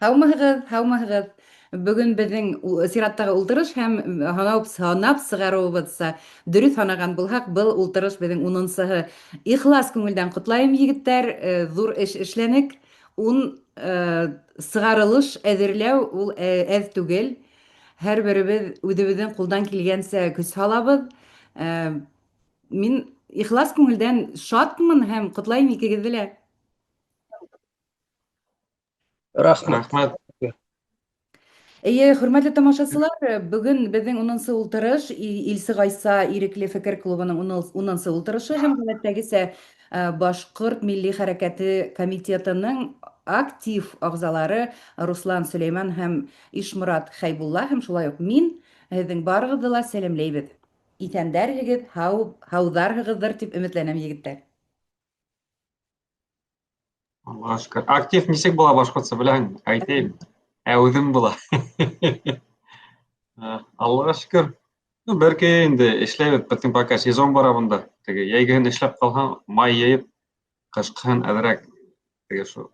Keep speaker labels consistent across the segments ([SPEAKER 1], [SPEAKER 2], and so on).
[SPEAKER 1] Һаумыһығыҙ, һаумыһығыҙ. Бөгөн беҙҙең сираттағы ултырыш һәм һанап, һанап сығарыуыбыҙса, дөрөҫ һанаған булһаҡ, был ултырыш беҙҙең унынсыһы. Ихлас күңелдән ҡотлайым, егеттәр, ҙур эш эшләнек. Ун сығарылыш әҙерләү ул әҙ түгел. Һәр беребеҙ үҙебеҙҙең ҡулдан килгәнсә көс һалабыҙ. Мин ихлас күңелдән шатмын һәм ҡотлайым икегеҙҙе лә.
[SPEAKER 2] Рәхмәт.
[SPEAKER 3] Рәхмәт.
[SPEAKER 1] Эйе, хөрмәтле тамашасылар, бөгөн беҙҙең 10-нсы ултырыш, Илсе Ғайса ирекле фекер клубының 10-нсы ултырышы һәм ғәҙәттәгесә Башҡорт милли хәрәкәте комитетының актив ағзалары Руслан Сөләйман һәм Ишморат Хәйбулла һәм шулай уҡ мин һеҙҙең барығыҙҙы ла сәләмләйбеҙ. Иҫәндәрһегеҙ, һау, һауҙарһығыҙҙыр тип өмөтләнәм, егеттәр.
[SPEAKER 3] Аллаға шөкөр. Актив нисек була башҡортса беләһеңме? Әйтәйем. Әүҙем була. Аллаға шөкөр. Ну, бер инде эшләйбеҙ, беҙҙең пока сезон бара бында. Теге йәйгеһен эшләп ҡалһаң, май йыйып, ҡышҡыһын әҙерәк теге шул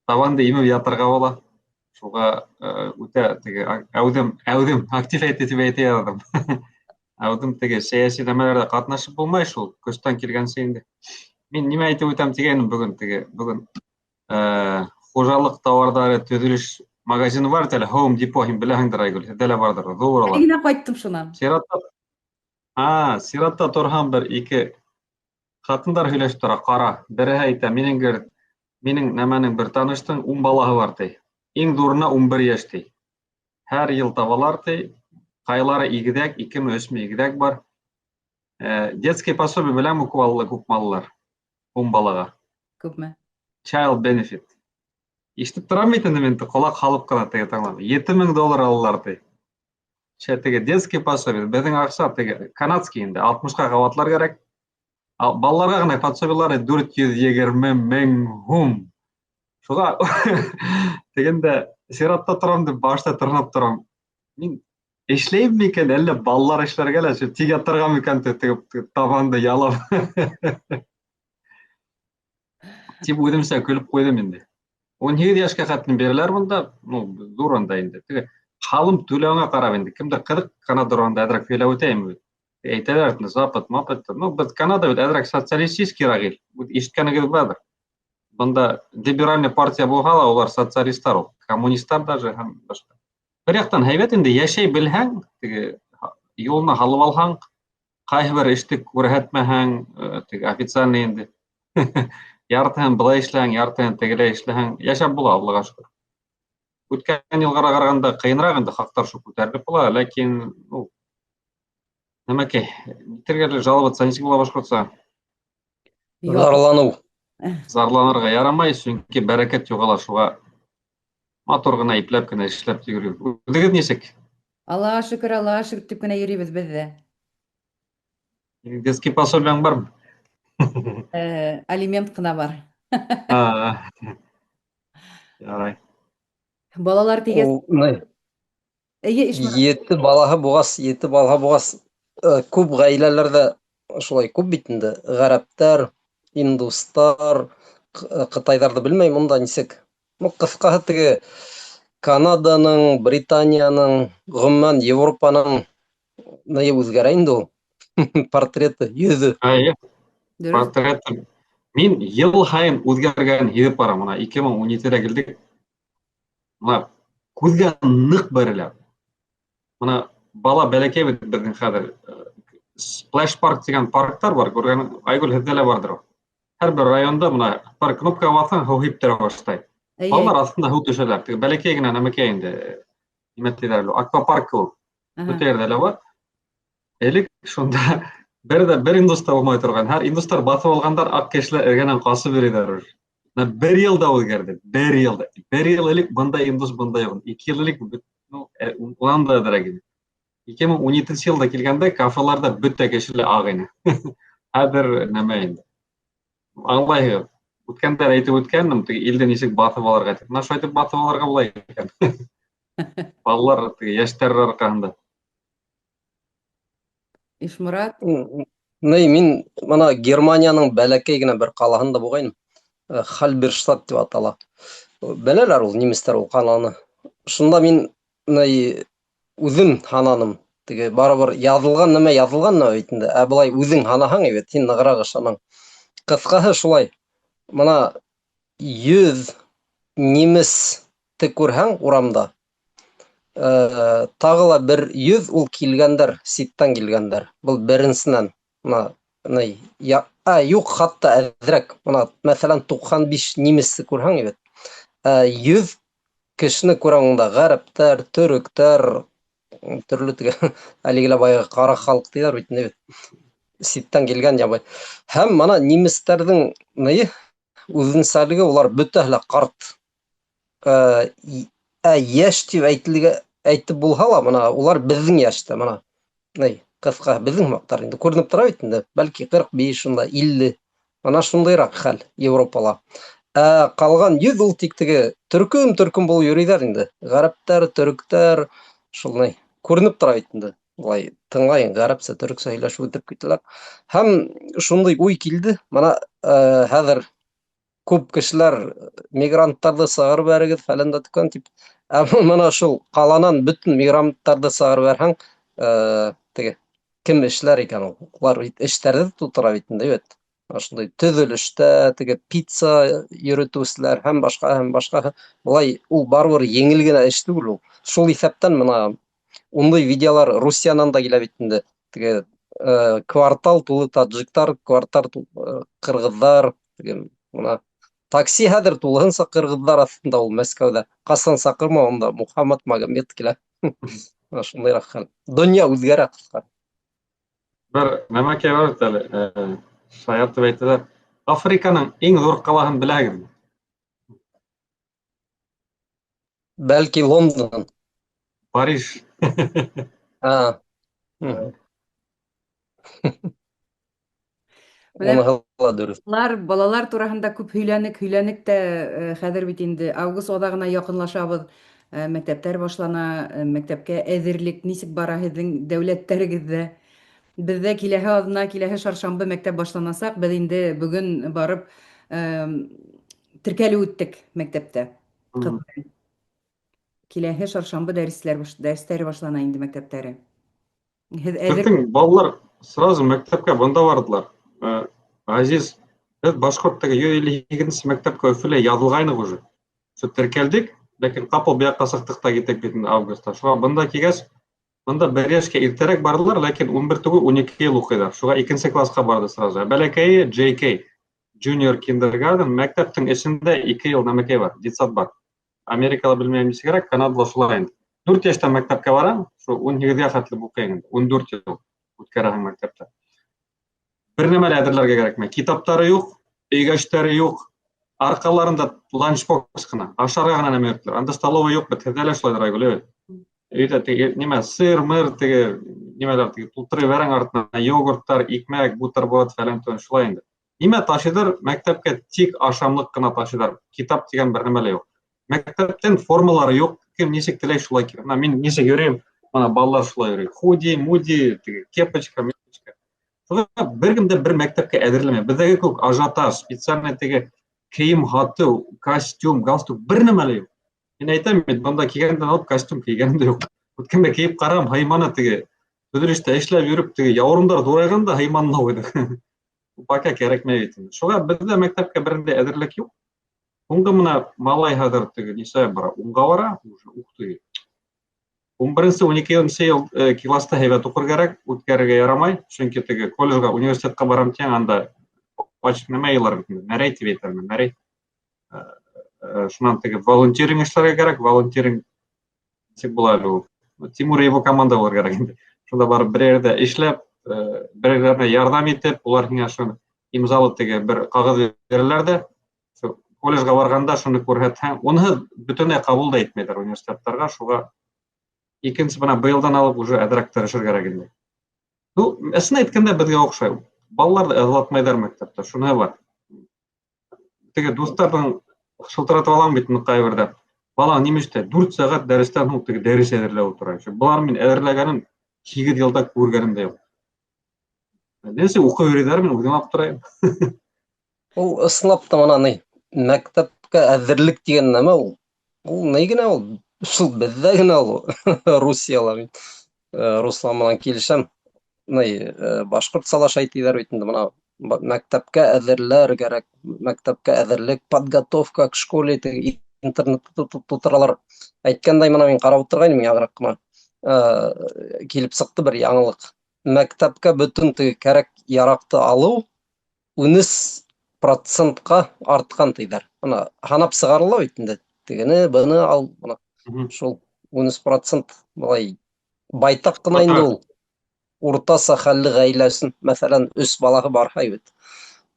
[SPEAKER 3] табанды имеп ятырға була. Шуға үтә теге әүҙем, әүҙем, актив әйтә тип әйтә яҙҙым. Әүҙем теге сәйәси нәмәләрҙә ҡатнашып булмай шул, көстән килгәнсә инде. Мин нимә әйтеп үтәм тигәйнем бөгөн теге, бөгөн хужалыҡ тауарҙары төҙөлөш магазины бар әле, Home Depot, һин беләһеңдер, Айгөл, һеҙҙә лә барҙыр, ҙур
[SPEAKER 1] алар. Генә ҡайттым шунан.
[SPEAKER 3] Сиратта, сиратта торһам бер ике ҡатындар һөйләшеп тора, ҡара. Береһе әйтә, минең гер, минең нәмәнең бер таныштың 10 балаһы бар ти. Иң ҙурына 11 йәш ти. Һәр йыл табалар ти. Ҡайлары игеҙәк, икеме, өсмө игеҙәк бар. Детский пособие беләме күпме алалар? 10 балаға.
[SPEAKER 1] Күпме?
[SPEAKER 3] Child benefit. Ишетеп торам бит инде мин, ҡолаҡ һалып ҡына теге тыңлап. 7000 доллар алалар ти. Теге детский пособие, беҙҙең аҡса теге канадский инде, 60-ҡа ҡабатлар кәрәк. Балаларға ғына пособиелары 420 мең һум. Шуға тегендә сиратта торам дип башта тырнап торам. Мин эшләйем микән, әллә балалар эшләргә лә, тик ятырға микән дип теге табанды ялап. Тип үҙемсә көлөп ҡуйҙым инде. 18 йәшкә хәтлем бирәләр бында, ну, ҙур анда инде. Теге һалым түләүеңә ҡарап инде. Кемдер ҡыҙыҡ Канада тураһында әҙерәк һөйләп үтәйем бит. Әйтәләр, Запад, Мапад, ну, беҙ Канада бит әҙерәк социалистическийраҡ ил. Ишеткәнегеҙ барҙыр. Бында либеральный партия булһа ла, улар социалисттар ул, коммунисттар даже һәм башҡа. Бер яҡтан һәйбәт инде, йәшәй белһәң, теге юлына һалып алһаң, ҡайһы бер эште күрһәтмәһәң, теге официальный инде. Яртыһын былай эшләһәң, яртыһын тегеләй эшләһәң, йәшәп була, Аллаға шөкөр. Үткән йылға ҡарағанда ҡыйыныраҡ инде, хаҡтар шул күтәрелеп була, ләкин, ну, нәмәкәй, нитергә әле жаловаться нисек була башҡортса?
[SPEAKER 2] Зарланыу.
[SPEAKER 3] Зарланырға ярамай, сөнки бәрәкәт юғала, шуға матур ғына ипләп кенә эшләп йөрөйбөҙ. Үҙегеҙ нисек?
[SPEAKER 1] Аллаға шөкөр, Аллаға шөкөр тип кенә йөрөйбөҙ беҙ ҙә.
[SPEAKER 3] Детский пособияң бармы?
[SPEAKER 1] Алимент ҡына бар.
[SPEAKER 3] Ярай.
[SPEAKER 1] Балалар тигәс.
[SPEAKER 2] Эйе, Ишморат. Ете балаһы булғас, ете балаһы булғас, күп ғаиләләрҙә шулай күп бит инде. Ғәрәптәр, индустар, ҡытайҙарҙы белмәйем, унда нисек. Ну, ҡыҫҡаһы теге Канаданың, Британияның, ғөмүмән Европаның ни үҙгәрә инде ул. Портреты, йөҙө.
[SPEAKER 3] Эйе. Портреты. Мин йыл һайын үҙгәргәнен һиҙеп барам. Мына 2017-лә килдек. Мына күҙгә ныҡ бәрелә. Мына бала бәләкәй бит беҙҙең хәҙер. Сплэш парк тигән парктар бар, күргән Айгөл һеҙҙә лә барҙыр ул. Һәр бер районда мына бер кнопка баҫһаң, һыу һиптерә башлай. Балалар аҫтында һыу төшәләр. Теге бәләкәй генә нәмәкәй инде. Нимә тиҙәр әле? Аквапарк ул. Бөтә ерҙә лә бар. Элек шунда бер ҙә бер индус та булмай торған. Һәр индустар баҫып алғандар, аҡ кешеләр эргәнән ҡасып йөрөйҙәр уже. Бына бер йылда үҙгәрҙе, бер йылда. Бер йыл элек бындай индус бында юҡ. 2 йыл элек, ну, унан да әҙерәк ине. 2017 йылда килгәндә кафеларҙа бөтә кеше лә аҡ ине. Хәҙер нәмә инде. Аңлайһығыҙ. Үткәндә әйтеп үткәнем, теге илде нисек баҫып алырға тип. Мына шулай итеп баҫып алырға була икән. Балалар теге йәштәр арҡаһында.
[SPEAKER 1] Ишморат?
[SPEAKER 2] Ни, мин мына Германияның бәләкәй генә бер ҡалаһында булғайным. Хальберштадт тип атала. Беләләр ул немецтар ул ҡаланы. Шунда мин үҙем һананым. Теге барыбер яҙылған нәмә яҙылған нәмә бит инде. Ә былай үҙең һанаһаң бит, һин нығыраҡ ышанаң. Ҡыҫҡаһы шулай. Мына 100 немецте күрһәң урамда, тағы ла бер 100 ул килгәндәр, ситтән килгәндәр. Был беренсенән. Мына юҡ, хатта әҙерәк. Мына, мәҫәлән, 95 немецте күрһәң бит, 100 кешене күрәң унда ғәрәптәр, төрөктәр, төрлө теге әлеге лә баяғы ҡара халыҡ тиҙәр бит инде бит. Ситтән килгән ябай. Һәм мына немецтәрҙең ни үҙенсәлеге, улар бөтәһе лә ҡарт. Ә йәш тип әйтелгә әйтеп булһа ла, мына улар беҙҙең йәштә, мына. Ни, ҡыҫҡа беҙҙең һымаҡтар инде күренеп тора бит инде. Бәлки 45 шунда 50. Мына шундайыраҡ хәл Европала. Ә ҡалған 100 ул тик теге төркөм-төркөм булып йөрөйҙәр инде. Ғәрәптәр, төрөктәр, шул ни күренеп тора бит инде. Былай тыңлайың, ғәрәпсә, төрөксә һөйләшеп үтеп китәләр. Һәм шундай уй килде. Мына хәҙер күп кешеләр мигранттарҙы сығарып бәрегеҙ, фәлән дә төкән тип. Ә мына шул ҡаланан бөтөн мигранттарҙы сығарып бәрһәң, теге кем эшләр икән ул? Улар бит эштәрҙе тутыра бит инде, бит. Шундай төҙөлөштә, теге пицца йөрөтөүселәр һәм башҡа, һәм башҡа. Былай ул барыбер еңел генә эш түгел ул. Шул иҫәптән мына ундай видеолар Русиянан да килә бит инде. Теге квартал тулы таджиктар, квартал ҡырғыҙҙар, теге мына такси хәҙер тулыһынса ҡырғыҙҙар аҫтында ул Мәскәүҙә. Ҡасан саҡырма, унда Мухаммад Магомед килә. Шундайыраҡ хәл. Донъя үҙгәрә ҡыҫҡа.
[SPEAKER 3] Бер нәмәкәй бар бит әле, шаяртып әйтәләр. Африканың иң ҙур ҡалаһын беләһегеҙме?
[SPEAKER 2] Бәлки Лондон.
[SPEAKER 3] Париж.
[SPEAKER 2] Уныһы ла дөрөҫ.
[SPEAKER 1] Балалар, балалар тураһында күп һөйләнек, һөйләнек тә, хәҙер бит инде август аҙағына яҡынлашабыҙ. Мәктәптәр башлана, мәктәпкә әҙерлек нисек бара һеҙҙең дәүләттәрегеҙҙә? Беҙҙә киләһе аҙна, киләһе шаршамбы мәктәп башланасаҡ. Беҙ инде бөгөн барып теркәлеү үттек мәктәптә. Киләһе шаршамбы дәресләр дәрестәре башлана инде мәктәптәре.
[SPEAKER 3] Һеҙ әҙер? Беҙҙең балалар сразу мәктәпкә бында барҙылар. Ғәзиз, беҙ башҡорт теге 158 мәктәпкә Өфөлә яҙылғайныҡ уже. Шул теркәлдек, ләкин ҡапыл быяҡҡа сыҡтыҡ та киттек бит инде августта. Шуға бында килгәс, бында бер йәшкә иртәрәк барҙылар, ләкин 11 түгел, 12 йыл уҡыйҙар. Шуға икенсе класҡа барҙы сразу. Ә бәләкәйе JK, Junior Kindergarten, мәктәптең эсендә 2 йыл нәмәкәй бар, детсад бар. Америкала белмәйем нисегерәк, Канадала шулай инде. 4 йәштән мәктәпкә барам, шул 18-гә хәтле уҡыйың инде, 14 йыл үткәрәһең мәктәптә. Бер нәмә лә әҙерләргә кәрәкмәй. Китаптары юҡ, өйгә эштәре юҡ, арҡаларында ланчбокс ҡына, ашарға ғына нәмә йөрөтөлөр. Анда столовый юҡ бит, һеҙҙә лә шулайҙыр, Айгөл, әйбәт. Өйҙә теге нимә, сыр, мыр, теге нимәләр, теге тултырып ебәрәң артына, йогурттар, икмәк, бутерброд, фәлән түгел, шулай инде. Нимә ташыйҙар? Мәктәпкә тик ашамлыҡ ҡына ташыйҙар. Китап тигән бер нәмә лә юҡ. Мәктәптән формалары юҡ, кем нисек теләй шулай килә. Мына мин нисек йөрөйөм, мына балалар шулай йөрөй. Худи, муди, теге кепочка, мепочка. Шуға бер кем дә бер мәктәпкә әҙерләмәй. Беҙҙәге кеүек ажиотаж, специальный теге кейем һатыу, костюм, галстук бер нәмә лә юҡ. Мин әйтәм бит, бында кигәндән алып костюм кейгәнем дә юҡ. Үткәндә кейеп ҡарам, һыйманы теге. Төҙөлөштә эшләп йөрөп, теге яурындар ҙурайған да һыйманы ла ҡуйҙыҡ. Пока кәрәкмәй бит инде. Шуға беҙҙә мәктәпкә бер ниндәй әҙерлек юҡ. Һуңғы мына малай хәҙер теге нисә бара, унға бара, уже ух ты. Ун беренсе, ун икенсе йыл класста һәйбәт уҡыр кәрәк, үткәрергә ярамай, сөнки теге колледжға, университетҡа барам тиһәң, анда ачык нәмә йылар бит инде, мәрәй тип әйтәм мин, мәрәй. Шунан теге волонтеринг эшләргә кәрәк, волонтеринг нисек була әле ул? Тимур и его команда булыр кәрәк инде. Шунда барып бер ерҙә эшләп, бер-берҙәренә ярҙам итеп, улар һиңә шуны имзалы теге бер ҡағыҙ бирәләр ҙә, шул колледжға барғанда шуны күрһәтһәң, уныһы бөтөнләй ҡабул да итмәйҙәр университеттарға, шуға икенсе бына быйылдан алып уже әҙерәк тырышыр кәрәк инде. Ну, ысын әйткәндә беҙгә оҡшай. Балаларҙы ыҙлатмайҙар мәктәптә, шуныһы бар. Теге дуҫтарҙың шылтыратып алам бит инде ҡайһы берҙә. Бала нимә эштә? 4 сәғәт дәрестән һуң теге дәрес әҙерләп ултыра. Былар мин әҙерләгәнен 8 йылда күргәнем дә юҡ. Нәсе уҡып йөрөйҙәр, мин үҙем аптырайым.
[SPEAKER 2] Ул ысынлап та мына ни, мәктәп Мәктәпкә әҙерлек тигән нәмә ул. Ул ни генә ул? Шул беҙҙә генә ул. Русияла мин Руслан менән килешәм. Ни, башҡортса ла шулай тиҙәр бит инде бына мәктәпкә әҙерләр кәрәк, мәктәпкә әҙерлек, подготовка к школе теге интернетты тутыралар. Әйткәндәй, бына мин ҡарап ултырғайным яңыраҡ ҡына. Килеп сыҡты бер яңылыҡ. Мәктәпкә бөтөн теге кәрәк яраҡты алыу 13 процентҡа артҡан тиҙәр. Бына һанап сығарыла бит инде. Тегене, быны ал, бына шул 13 процент былай байтаҡ ҡына инде ул. Уртаса хәлле ғаилә өсөн, мәҫәлән, өс балаһы барһа бит.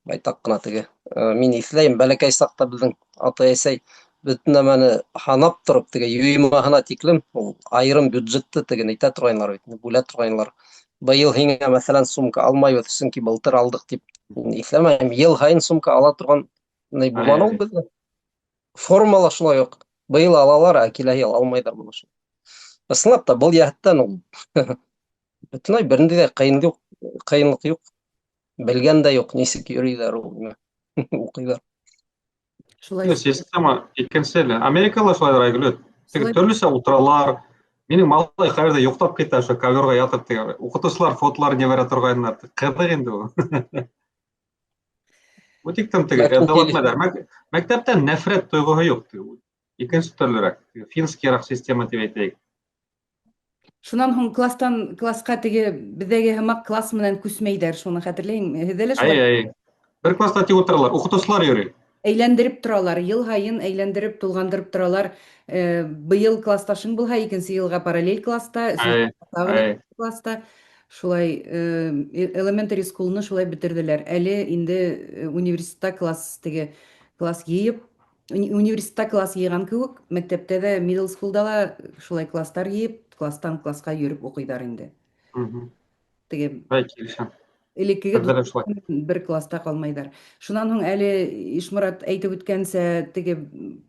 [SPEAKER 2] Байтаҡ ҡына теге. Мин иҫләйем, бәләкәй саҡта беҙҙең атай-әсәй бөтөн нәмәне һанап тороп, теге юймаһына тиклем ул айырым бюджетты теге әйтә торғайнылар бит, бүлә торғайнылар. Быйыл һиңә, мәҫәлән, сумка алмайбыҙ, сөнки былтыр алдыҡ тип. Мин иҫләмәйем, йыл һайын сумка ала торған ни булманы ул беҙҙә. Форма ла шулай уҡ. Быйыл алалар, ә киләһе йыл алмайҙар бына шул. Ысынлап та, был йәһәттән ул бөтөнләй берниндәй дә ҡыйынлыҡ, ҡыйынлыҡ юҡ. Белгән дә юҡ, нисек йөрөйҙәр ул, уҡыйҙар.
[SPEAKER 1] Шулай.
[SPEAKER 3] Система икенсе әле. Америкала шулайҙыр, Айгөл. Теге төрлөсә ултыралар. Минең малай ҡайҙа йоҡлап китә, ошо ковёрға ятып теге. Уҡытыусылар фотолар ебәрә торғайнылар. Ҡыҙыҡ инде ул. Бу тиктем теге әҙәләтмәләр. Мәктәптә нәфрәт тойғоһо юҡ. Икенсе төрлөрәк. Финскийраҡ система тип әйтәйек.
[SPEAKER 1] Шунан һуң класстан классҡа теге беҙҙәге һымаҡ класс менән күсмәйҙәр, шуны хәтерләйем. Һеҙҙә лә шулай?
[SPEAKER 3] Әй, әй. Бер класста тик ултыралар, уҡытыусылар йөрөй.
[SPEAKER 1] Әйләндереп торалар, йыл һайын әйләндереп, тулғандырып торалар. Быйыл классташың булһа, икенсе йылға параллель класста, өсөнсө тағы класста. Шулай elementary school-ны шулай бөтөрҙөләр. Әле инде университетта класс теге класс йыйып, университетта класс йыйған кеүек, мәктәптә дә, middle school-да ла шулай класстар йыйып, класстан классҡа йөрөп уҡыйҙар инде. Теге
[SPEAKER 3] Әй, килешәм.
[SPEAKER 1] Элеккеге
[SPEAKER 3] Беҙҙә лә шулай.
[SPEAKER 1] бер класста ҡалмайҙар. Шунан һуң әле Ишморат әйтеп үткәнсә, теге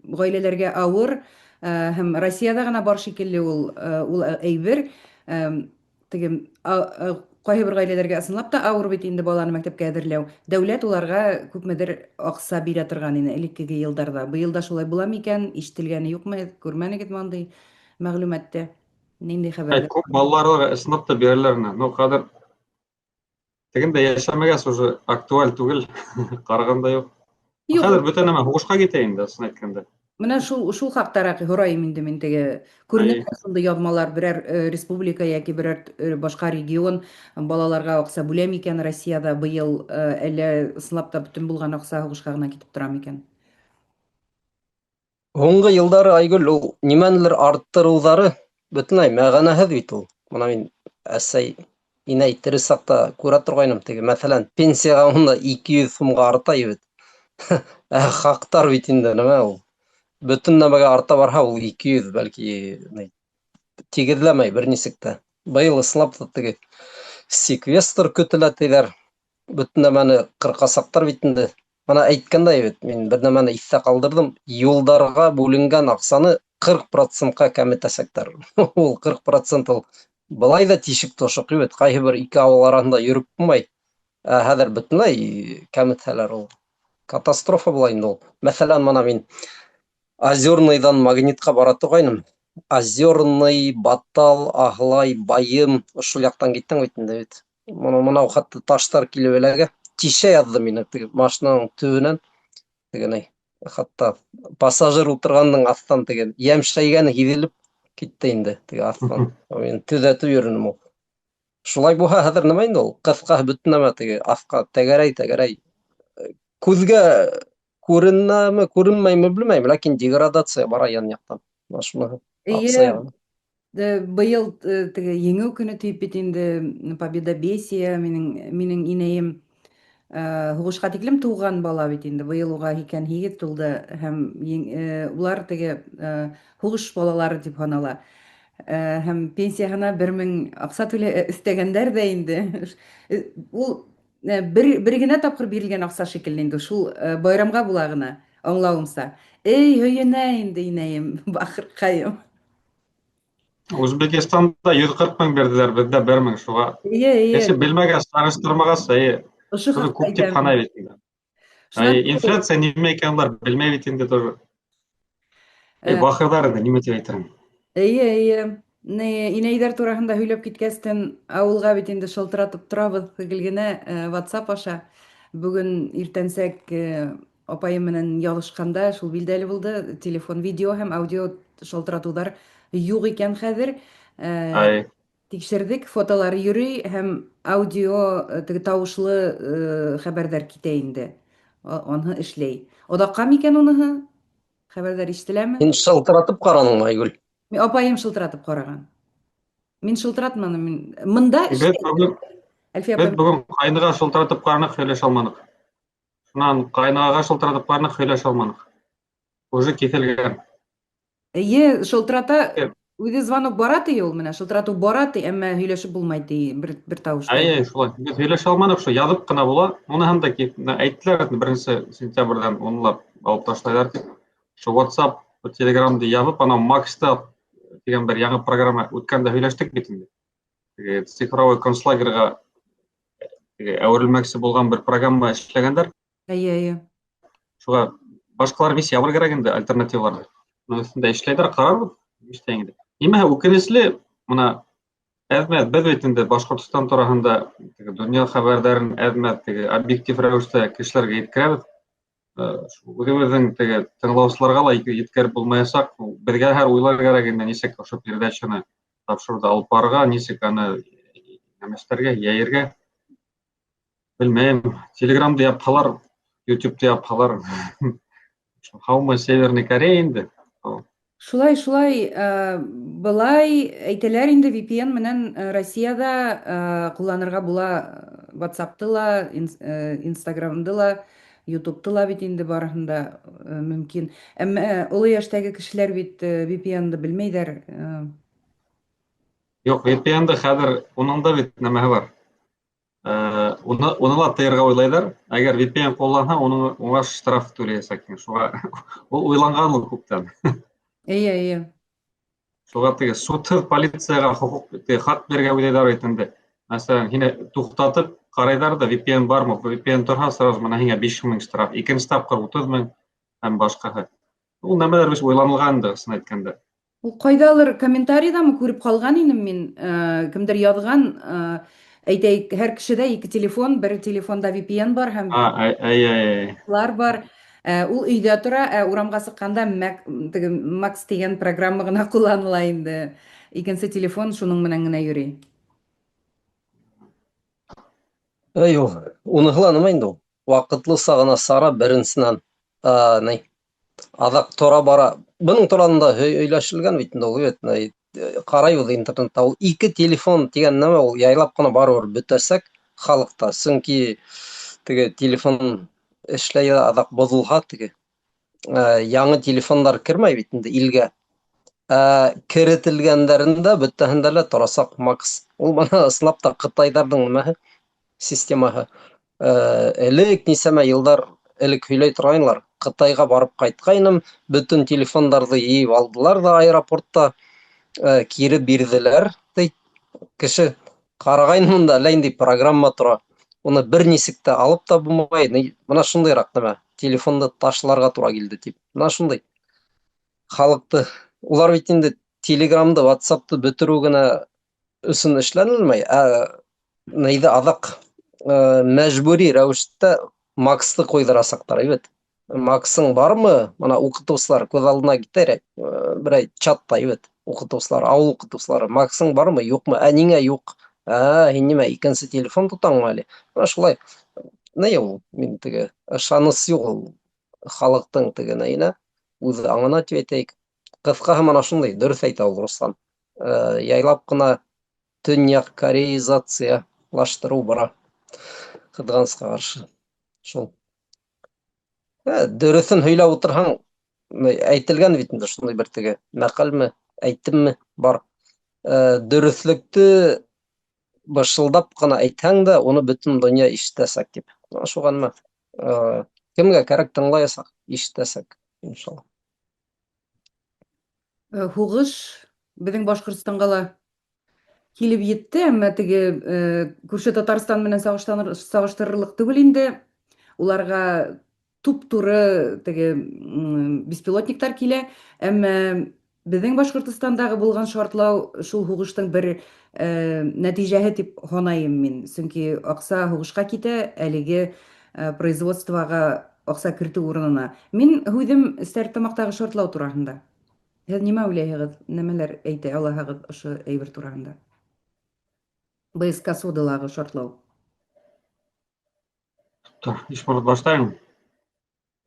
[SPEAKER 1] ғаиләләргә ауыр, һәм Россиядә генә бар шикелле ул, ул әйбер. Теге кайһы бер гаиләләргә ысынлап та авыр бит инде баланы мәктәпкә әзерләү. Дәүләт уларга күпмедер акча бирә торган иде элеккеге елларда. Быел да шулай була микән? Ишетелгәне юкмы? Күрмәнегезме андый мәгълүматты? Нинди
[SPEAKER 3] хәбәрләр? Күп балаларга ысынлап та бирәләр. Ну, хәҙер тегендә йәшәмәгәс уже актуаль түгел, ҡараған да юҡ.
[SPEAKER 1] Юҡ.
[SPEAKER 3] Хәҙер бөтә нәмә һуғышҡа китә инде, ысын әйткәндә.
[SPEAKER 1] Менә шул хаҡтараҡ һорайым инде мин теге. Күренеп шундай яҙмалар берәр республика йәки берәр башҡа регион балаларға аҡса бүлә микән Россиядә быйыл, әллә ысынлап та бөтөн булған аҡса һуғышҡа ғына китеп тора микән?
[SPEAKER 2] Һуңғы йылдары, Айгөл, ул нимәнелер арттырыуҙары бөтөнләй мәғәнәһеҙ бит ул. Бына мин әсәй, инәй тере саҡта күрә торғайным теге, мәҫәлән, пенсияға унда 200 һумға арта бит. Ә хаҡтар бит инде нәмә ул. Бөтөн нәмәгә арта барһа, ул 200 бәлки тигеҙләмәй бер нисек тә. Быйыл ысынлап та теге секвестр көтөлә тиҙәр. Бөтөн нәмәне ҡырҡасаҡтар бит инде. Бына әйткәндәй бит, мин бер нәмәне иҫтә ҡалдырҙым. Юлдарға бүленгән аҡсаны 40%-ҡа кәметәсәктәр. Ул 40% ул былай ҙа тишек тошоҡ бит. Ҡайһы бер ике ауыл араһында йөрөп булмай. Ә хәҙер бөтөнләй кәметһәләр ул катастрофа була инде ул. Мәҫәлән, бына мин Озерныйҙан Магнитҡа бара торғайным. Озерный, Батал, Аһлай, Байым ошол яҡтан киттең бит инде бит. Мынау хатта таштар килеп эләгә. Тишә яҙҙы мине теге машинаның төбөнән. Тегенәй. Хатта пассажир ултырғандың аҫтан теге йәмшәйгәне һиҙелеп китте инде теге аҫтан. Мин төҙәтеп йөрөнөм ул. Шулай булһа хәҙер нәмә инде ул? Ҡыҫҡаһы бөтөн нәмә теге аҫҡа тәгәрәй, тәгәрәй. Күҙгә күренәме, күренмәйме белмәйем, ләкин деградация бара ян яҡтан. Менә шуны аҡса яғына.
[SPEAKER 1] Быйыл теге Еңеү көнө тип бит инде, Победобесие, минең инәйем һуғышҡа тиклем тыуған бала бит инде, быйыл уға 88 тулды, һәм улар теге һуғыш балалары тип һанала. Һәм пенсияһына 1000 аҡса түлә өҫтәгәндәр ҙә инде. Ул бер генә тапҡыр бирелгән аҡса шикелле инде, шул байрамға була ғына, аңлауымса. Эй, һөйөнә инде инәйем, бахырҡайым.
[SPEAKER 3] Үзбекстанда 140 мең бирҙеләр, беҙҙә 1 мең, шуға.
[SPEAKER 1] Эйе, эйе.
[SPEAKER 3] Кеше белмәгәс, сағыштырмағас, эйе.
[SPEAKER 1] Ошо
[SPEAKER 3] Шуны
[SPEAKER 1] хаҡта
[SPEAKER 3] күп тип
[SPEAKER 1] әйтәм.
[SPEAKER 3] һанай бит инде. Ай, инфляция нимә икән улар белмәй бит инде тоже. Эй, бахырҙар инде, нимә тип әйтерһең.
[SPEAKER 1] Эйе, эйе. Ни, инәйҙәр тураһында һөйләп киткәстен, ауылға бит инде шылтыратып торабыҙ гел генә WhatsApp аша. Бөгөн иртәнсәк апайым менән яҙышҡанда шул билдәле булды, телефон видео һәм аудио шылтыратыуҙар юҡ икән хәҙер.
[SPEAKER 3] Ай.
[SPEAKER 1] Тикшерҙек, фотолар йөрөй һәм аудио, теге тавышлы хәбәрҙәр китә инде. Анһы эшләй. Оҙаҡҡа микән уныһы? Хәбәрҙәр ишетеләме?
[SPEAKER 2] Һин шылтыратып ҡараныңмы, Айгөл?
[SPEAKER 1] Мин апайым шылтыратып ҡараған. Мин шылтыратманым. Мин мында
[SPEAKER 3] Беҙ бөгөн
[SPEAKER 1] Әлфиә
[SPEAKER 3] беҙ бөгөн ҡайныға шылтыратып ҡараныҡ, һөйләшә алманыҡ. Шунан ҡайнағаға шылтыратып ҡараныҡ, һөйләшә алманыҡ. Уже киҫелгән.
[SPEAKER 1] Эйе, шылтырата, үҙе звонок бара ти ул менә, шылтыратыу бара ти, әммә һөйләшеп булмай ти, бер, бер тавыш.
[SPEAKER 3] Әйе, шулай. Беҙ һөйләшә алманыҡ, шул яҙып ҡына була. Уныһын да әйттеләр, беренсе сентябрҙән уны ла алып ташлайҙар тип. Шул WhatsApp, Telegramды ябып, анау Макста тигән бер яңы программа үткәндә һөйләштек бит инде. Теге цифровой концлагерға әүерелмәксе булған бер программа эшләгәндәр.
[SPEAKER 1] Әйе, әйе.
[SPEAKER 3] Шуға башҡалар вис ябыр кәрәк инде альтернативаларҙы. Уның өҫтөндә эшләйҙәр, ҡарарбыҙ, нишләй инде. Нимәһе үкенесле, мына әҙ-мәҙ беҙ бит инде Башҡортостан тураһында теге донъя хәбәрҙәрен әҙ-мәҙ теге объектив рәүештә кешеләргә еткерәбеҙ. Үҙебеҙҙең теге тыңлаусыларға ла еткереп булмаясаҡ. Беҙгә һәр уйлар кәрәк инде, нисек ошо передачаны тапшырыуҙы алып барырға, нисек аны нәмәстәргә, йәйергә. Белмәйем, Телеграмды япһалар, Ютубты япһалар. Һаумы Северный Корея инде.
[SPEAKER 1] Шулай, шулай, былай әйтәләр инде VPN менән Россиядә кулланырга була WhatsApp-ты ла, Instagram-ды ла, YouTube-ты ла бит инде барыһын да мөмкин. Әмма олы йәштәге кешеләр бит VPN-ды белмәйҙәр.
[SPEAKER 3] Юҡ, VPN-ды хәҙер уның да бит нәмәһе бар. Уны, уны ла тыйырға уйлайҙар. Әгәр VPN ҡулланһаң, уның уңа штраф түләйәсәкһең. Шуға ул уйланған ул күптән.
[SPEAKER 1] Эйе, эйе.
[SPEAKER 3] Шуға теге судһыҙ полицияға хоҡуҡ, теге хат бирергә уйлайҙар бит инде. Мәҫәлән, һине туҡтатып ҡарайҙар ҙа VPN бармы? VPN торһа, сразу мына һиңә 5000 штраф, икенсе тапҡыр 30 000 һәм башҡаһы. Ул нәмәләр бит уйланылған инде, ысын әйткәндә.
[SPEAKER 1] Ул ҡайҙалыр комментарийҙамы күреп ҡалған инем мин, кемдер яҙған, әйтәйек, һәр кешедә ике телефон, бер телефонда VPN бар һәм
[SPEAKER 3] Әй, әй, әй.
[SPEAKER 1] лар бар. Ул өйҙә тора, ә урамға сыҡҡанда Mac, теге Max тигән программа ғына ҡулланыла инде. Икенсе телефон шуның менән генә йөрөй.
[SPEAKER 2] Әй, ул, уныһы ла нәмә инде ул? Ваҡытлыса ғына сара беренсенән, ни, аҙаҡ тора бара. Бының тураһында һөйләшелгән бит инде ул, бит, ни, ҡарайбыҙ интернетта. Ул ике телефон тигән нәмә ул яйлап ҡына барыбер бөтәсәк халыҡта. Сөнки теге телефон эшләй аҙаҡ боҙолһа теге. Яңы телефондар кермәй бит инде илгә. Керетелгәндәрендә бөтәһендә лә торасаҡ Макс. Ул бына ысынлап та ҡытайҙарҙың нәмәһе, системаһы. Элек нисәмә йылдар элек һөйләй торғайнылар. Ҡытайға барып ҡайтҡайным, бөтөн телефондарҙы йыйып алдылар ҙа аэропортта, кире бирҙеләр, ти. Кеше ҡарағайным унда әллә ниндәй программа тора. Уны бер нисек тә алып та булмай. Бына шундайыраҡ нәмә. Телефонды ташларға тура килде тип. Бына шундай. Халыҡты улар бит инде Телеграмды, WhatsAppты бөтөрөү генә өсөн эшләнелмәй, ә нейҙе аҙаҡ мәжбүри рәүештә Максты ҡуйҙырасаҡтар, бит. Максың бармы? Бына уҡытыусылар күҙ алдына китер, берәй чатта, бит. Уҡытыусылар, ауыл уҡытыусылары, Максың бармы, юҡмы? Ә ниңә юҡ? Ә, һин нимә, икенсе телефон тотаңмы әле? Бына шулай. Ни ул, мин теге ышаныс юҡ ул халыҡтың теге нейенә, үҙ аңына тип әйтәйек. Ҡыҫҡаһы мына шундай, дөрөҫ әйтә ул Руслан. Яйлап ҡына төньяҡ кореизациялаштырыу бара. Ҡыҙғанысҡа ҡаршы. Шул. Дөрөҫөн һөйләп ултырһаң, әйтелгән бит инде шундай бер теге мәҡәлме, әйтемме бар. Дөрөҫлөктө бышылдап ҡына әйтһәң дә, уны бөтөн донъя ишетәсәк тип. Шуға нимә? Кемгә кәрәк тыңлаясаҡ, ишетәсәк, иншалла.
[SPEAKER 1] Һуғыш беҙҙең Башҡортостанға ла килеп етте, әммә теге күрше Татарстан менән сағыштырырлыҡ түгел инде. Уларға туп-туры теге беспилотниктар килә, әмма безнең Башкортостандагы булган шартлау шул һугыштың бер нәтиҗәһе дип һанайым мин. Чөнки акча һугышка китә, әлеге производствога акча кертү урынына. Мин һүҙем Стәрлетамаҡтағы шартлау тураһында. Һеҙ нимә уйлайһығыҙ, нәмәләр әйтә алаһығыҙ ошо әйбер тураһында? БСК содалағы шартлау.
[SPEAKER 3] Ишморат, башлайым.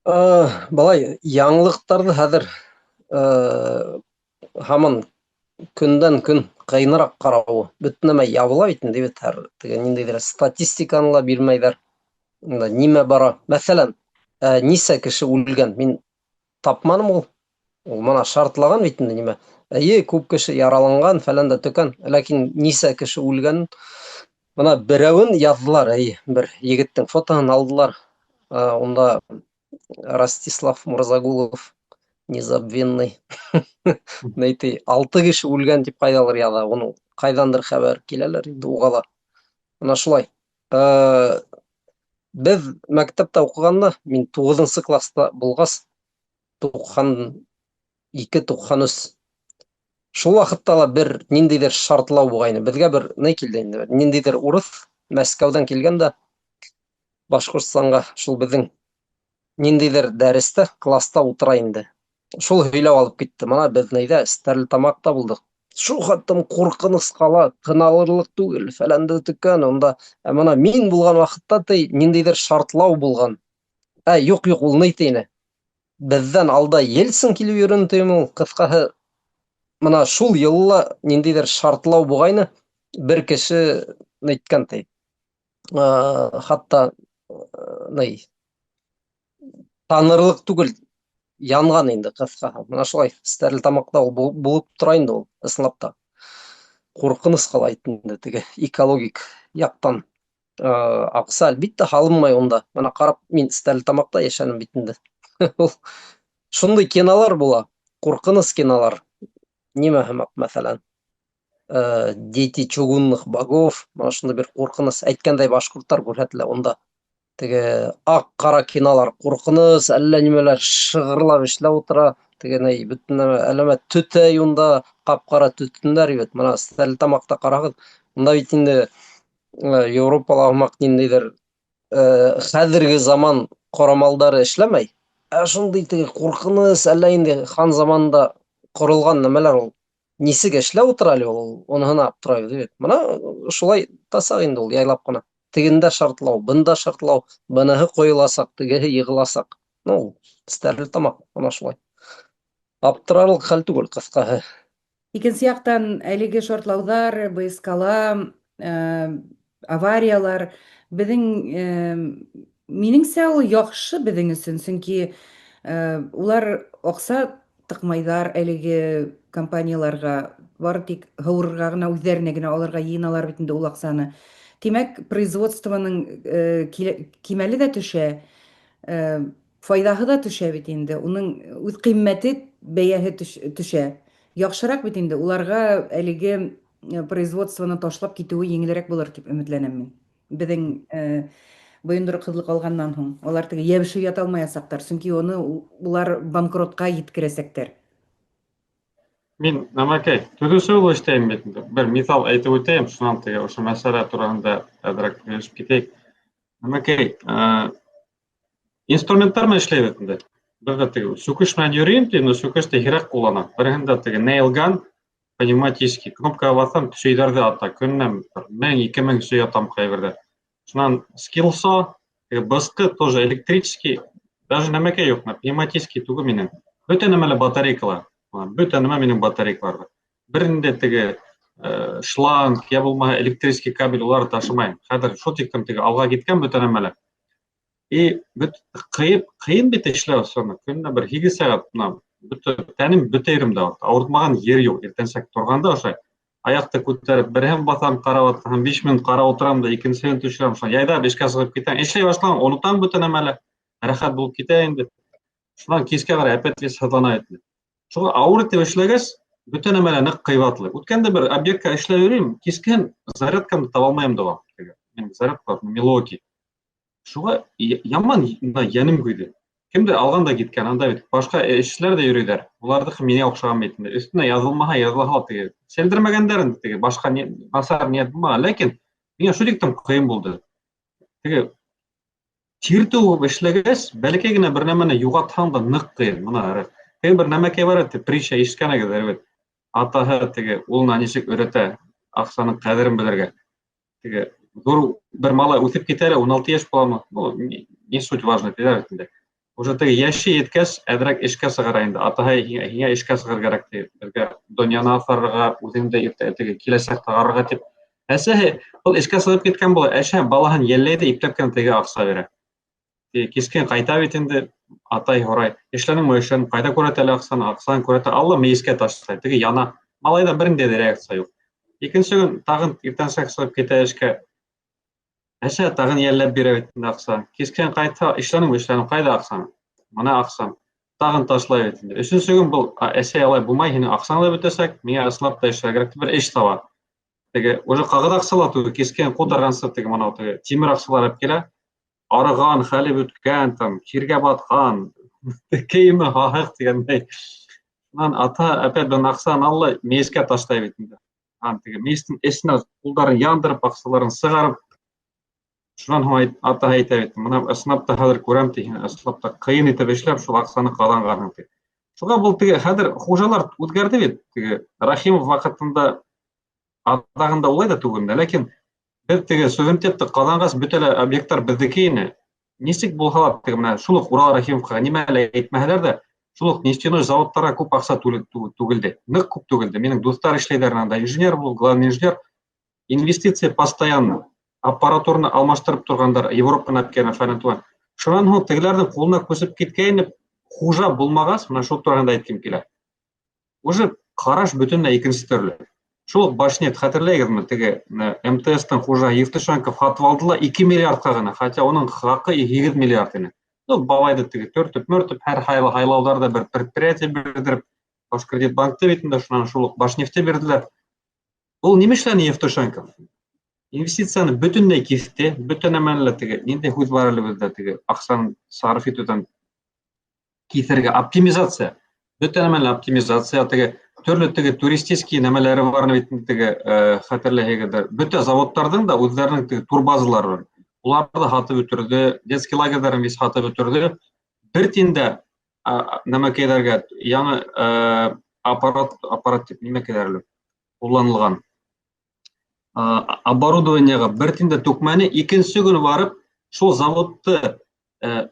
[SPEAKER 2] Былай, яңылыҡтарҙы хәҙер һаман көндән көн ҡыйыныраҡ ҡарауы. Бөтә нәмә ябыла бит инде бит, һәр теге ниндәйҙер статистиканы ла бирмәйҙәр. Унда нимә бара? Мәҫәлән, нисә кеше үлгән? Мин тапманым ул. Ул мына шартлаған бит инде нимә. Эйе, күп кеше яраланған, фәлән дә төкән, ләкин нисә кеше үлгән? Мына берәүен яҙҙылар, эйе, бер егеттең фотоһын алдылар. Унда Ростислав Мурзагулов незабвенный. Нәйтей, 6 кеше үлгән дип ҡайҙалыр яҙа, уның ҡайҙандыр хәбәр киләләр инде уға ла. Мына шулай. Беҙ мәктәптә уҡығанда, мин 9-нсы класста булғас, 92, 93. Шул ваҡытта ла бер ниндәйҙер шартлау булғайны. Беҙгә бер ни килде инде, ниндәйҙер урыҫ Мәскәүҙән килгән дә Башҡортостанға шул беҙҙең ниндәйҙер дәрестә, класста ултыра инде. Шул һөйләп алып китте. Мына беҙ нейҙә Стәрлетамаҡта булдыҡ. Шул хаттым ҡурҡыныс ҡала, тын алырлыҡ түгел, фәләнде төкән унда. Ә мына мин булған ваҡытта ти ниндәйҙер шартлау булған. Ә юҡ, юҡ, ул ни тине? Беҙҙән алда Ельцин килеп йөрөн тием ул. Ҡыҫҡаһы, мына шул йылла ниндәйҙер шартлау булғайны. Бер кеше әйткән ти. Хатта ни танырлыҡ түгел, янған инде ҡыҫҡаһы. Мына шулай Стәрлетамаҡта ул булып тора инде ул, ысынлап та. Ҡурҡыныс ҡала инде теге экологик яҡтан. Аҡса әлбиттә һалынмай унда. Мына ҡарап, мин Стәрлетамаҡта йәшәнем бит инде. Ул шундай кинолар була, ҡурҡыныс кинолар. Нимә һымаҡ, мәҫәлән, Дети чугунных богов, мына шундай бер ҡурҡыныс, әйткәндәй башҡорттар күрһәтелә унда. Теге аҡ-ҡара кинолар ҡурҡыныс, әллә нимәләр шығырлап эшләп ултыра, теге ни, бөтөн нәмә, әллә төтәй унда, ҡап-ҡара төтөндәр бит. Мына Стәрлетамаҡта ҡарағыҙ, унда бит инде, Европала һымаҡ ниндәйҙер, хәҙерге заман ҡорамалдары эшләмәй. Ә шундай теге ҡурҡыныс, әллә инде хан заманында ҡоролған нәмәләр ул. Нисек эшләп ултыра әле ул, уныһына аптырайбыҙ бит. Мына шулай тасаҡ инде ул, яйлап ҡына. Тегендә шартлау, бында шартлау, быныһы ҡойоласаҡ, тегеһе йығыласаҡ. Ну, Стәрлетамаҡ, мына шулай. Аптырарлыҡ хәл түгел, ҡыҫҡаһы.
[SPEAKER 1] Икенсе яҡтан, әлеге шартлауҙар, БСК-ла, авариялар беҙҙең, минеңсә, ул яҡшы беҙҙең өсөн, сөнки улар аҡса тыҡмайҙар әлеге компанияларға, бары тик һыуырға ғына, үҙҙәренә генә алырға йыйыналар бит инде ул аҡсаны. Тимәк, производствоның кимәле дә төшә, файҙаһы да төшә бит инде, уның үҙ ҡиммәте, бәйәһе төшә. Яҡшыраҡ бит инде, уларға әлеге производствоны ташлап китеүе еңелерәк булыр тип өмөтләнәм мин. Беҙҙең бойондороҡһоҙлоҡ алғаннан һуң улар теге йәбешеп ята алмаясаҡтар, сөнки уны улар банкротҡа еткерәсәктәр.
[SPEAKER 3] Мин нәмәкәй, төҙөүсе булып эшләйем бит инде. Бер миҫал әйтеп үтәйем, шунан теге ошо мәсьәлә тураһында әҙерәк һөйләшеп китәйек. Нәмәкәй, инструменттар менән эшләйбеҙ инде. Беҙ ҙә теге сүкеш менән йөрөйөм ти, но сүкеште һирәк ҡулланам. Береһендә теге nail gun, пневматический, кнопкаға баҫам, сөйҙәрҙе ата. Көнөнә бер мең, ике мең сөй атам ҡайберҙә. Шунан скиллсо, теге бысҡы тоже электрический, даже нәмәкәй юҡ, пневматический түгел минең. Бөтә нәмә лә батарейкалар. Бөтә нәмә минең батарейкаларҙа. Бер ниндәй теге, шланг, я булмаһа электрический кабель улар ташымайым. Хәҙер шул тиклем теге алға киткән бөтә нәмә лә. И бөт ҡыйып, ҡыйын бит эшләү шуны. Көнөнә бер һигеҙ сәғәт, бына, бөтә тәнем бөтә ерем дә ауырта. Ауыртмаған ер юҡ. Иртәнсәк торғанда ошо аяҡты күтәреп, береһен баҫам, ҡарап атам, 5 минут ҡарап ултырам да, икенсеһен төшөрәм. Шунан яйҙап эшкә сығып китәм. Эшләй башлаһам, онотам бөтә нәмә лә. Рәхәт булып китә инде. Шунан кискә ҡарай опять вес һыҙлана инде. Шуға ауыр итеп эшләгәс, бөтә нәмә лә ныҡ ҡыйбатлы. Үткәндә бер объектҡа эшләп йөрөйөм, кискеһен зарядкамды таба алмайым да ул. Минең зарядка Milwaukee. Шуға яман бына йәнем көйҙө. Кемдер алған да киткән, анда бит башҡа эшселәр ҙә йөрөйҙәр. Уларҙыҡы миңә оҡшаған бит инде. Өҫтөнә яҙылмаһа, яҙылһа ла теге. Селдермәгәндәр инде теге, башҡа насар ниәт булмаған. Ләкин миңә шул тиклем ҡыйын булды. Теге тир түгеп эшләгәс, бәләкәй генә бер нәмәне юғалтһаң да ныҡ ҡыйын. Мына теге бер нәмәкәй бар ине, притча ишеткәнегеҙҙер бит. Атаһы теге улына нисек өйрәтә аҡсаның ҡәҙерен белергә. Теге ҙур бер малай үҫеп китә әле, 16 йәш буламы? Ну, не суть важно, тиҙәр бит инде. Уже теге йәше еткәс, әҙерәк эшкә сығара инде. Атаһы һиңә эшкә сығыр кәрәк ти. Беҙгә донъяны аҫырырға, үҙеңде иртә теге киләсәкте ҡарарға тип. Әсәһе был эшкә сығып киткән була. Әсә балаһын йәлләй ҙә ипләп кенә теге аҡса бирә. Кискен ҡайта бит инде, атай һорай. Эшләнеңме, эшләнем, ҡайҙа күрһәтә әле аҡсаны? Аҡсаны күрһәтә, алла мейескә ташлай. Теге яна. Малайҙа бер ниндәй ҙә реакция юҡ. Икенсе көн тағын иртәнсәк сығып китә эшкә. Әсә тағын йәлләп бирә бит инде аҡса. Кискен ҡайтһа, эшләнеңме, эшләнем, ҡайҙа аҡсаң? Мына аҡсам. Тағын ташлай бит инде. Өсөнсө көн был, әсәй, алай булмай, һинең аҡсаң да бөтәсәк, миңә ысынлап та эшләргә кәрәк, бер эш таба. Теге уже ҡағыҙ аҡса ла түгел, кискен ҡутарғансы теге мынау теге тимер аҡсалар алып килә. Арыған, хәле бөткән, там, тиргә батҡан, кейеме һаһыҡ тигәндәй. Шунан ата опять бының аҡсаны ала, мейескә ташлай бит инде. Һәм теге мейестең эсенә ҡулдарын яндырып, аҡсаларын сығарып, шунан һуң атаһы әйтә бит, мына ысынлап та хәҙер күрәм ти, һин ысынлап та ҡыйын итеп эшләп шул аҡсаны ҡаҙанғанһың ти. Шуға был теге хәҙер хужалар үҙгәрҙе бит, теге Рахимов ваҡытында аҙағында улай ҙа түгел, ләкин беҙ теге суверенитетты ҡаҙанғас бөтә лә объекттар беҙҙеке ине. Нисек булһа ла теге менән шул уҡ Урал Рахимовҡа нимә лә әйтмәһәләр ҙә, шул уҡ нефтяной заводтарға күп аҡса түгелде, ныҡ күп түгелде. Минең дуҫтар эшләйҙәр анда, инженер был, главный инженер. Инвестиция постоянно, аппаратураны алмаштырып торғандар, Европанан алып килгән фәлән туған. Шунан һуң тегеләрҙең ҡулына күсеп киткәйне, хужа булмағас, мына шул тураһында әйткем килә. Уже ҡараш бөтөнләй икенсе төрлө. Шул уҡ Башнефть хәтерләйһегеҙме, теге МТС-тың хужаһы Евтушенков һатып алды ла 2 миллиардҡа ғына, хотя уның хаҡы 8 миллиард ине. Ну, бабайҙы теге төртөп-мөртөп, һәр һайлауҙарҙа бер предприятие бирҙереп, Башкредитбанкты бит инде, шунан шул уҡ Башнефтьте бирҙеләр. Ул нимә эшләне Евтушенков? Инвестицияны бөтөнләй киҫте, бөтә нәмәне лә теге, ниндәй һүҙ бар әле беҙҙә теге, аҡсаны сарыф итеүҙән киҫергә, оптимизация. Бөтә нәмәне лә оптимизация, теге төрлө теге туристический нәмәләре бар бит инде теге, хәтерләһегеҙҙер. Бөтә заводтарҙың да үҙҙәренең теге турбазалары бар. Уларҙы һатып бөтөрҙө, детский лагерҙарын весь һатып бөтөрҙө. Бер тин дә, нәмәкәйҙәргә яңы, аппарат, аппарат тип нимәкәйҙәр әле ҡулланылған оборудованиеға бер тин дә түкмәне. Икенсе көн барып шул заводты,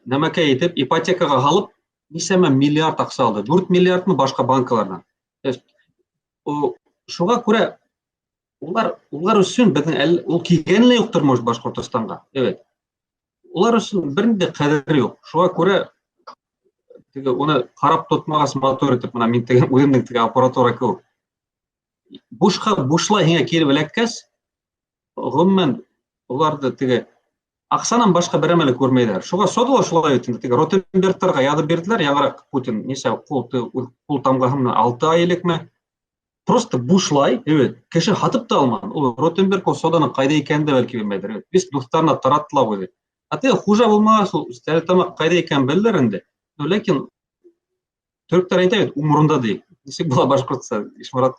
[SPEAKER 3] нәмәкәй итеп ипотекаға һалып нисәмә миллиард аҡса алды, 4 миллиардмы башҡа банкаларҙан. То есть, шуға күрә улар өсөн беҙҙең әле ул килгәне лә юҡтыр, может, Башҡортостанға. Evet. Улар өсөн бер ниндәй ҡәҙере юҡ. Шуға күрә теге уны ҡарап тотмағас матур итеп, мына мин теге үҙемдең теге аппаратура кеүек. Бушҡа бушлай һиңә килеп эләккәс, ғөмүмән уларҙы теге аҡсанан башҡа бер нәмә лә күрмәйҙәр. Шуға сода ла шулай бит инде, теге Ротенбергтарға яҙып бирҙеләр, яңыраҡ Путин нисә ҡул тамғаһы менән 6 ай элекме? Просто бушлай, evet, кеше һатып та алманы. Ул Ротенберг ул соданың ҡайҙа икәнен дә бәлки белмәйҙер. Evet. Беҙ дуҫтарына тараттылар үҙе. Ә теге хужа булмағас, ул Стәрлетамаҡ ҡайҙа икәнен беләләр инде. Но ләкин төрктәр әйтә бит, умурунда ти. Нисек була башҡортса, Ишморат?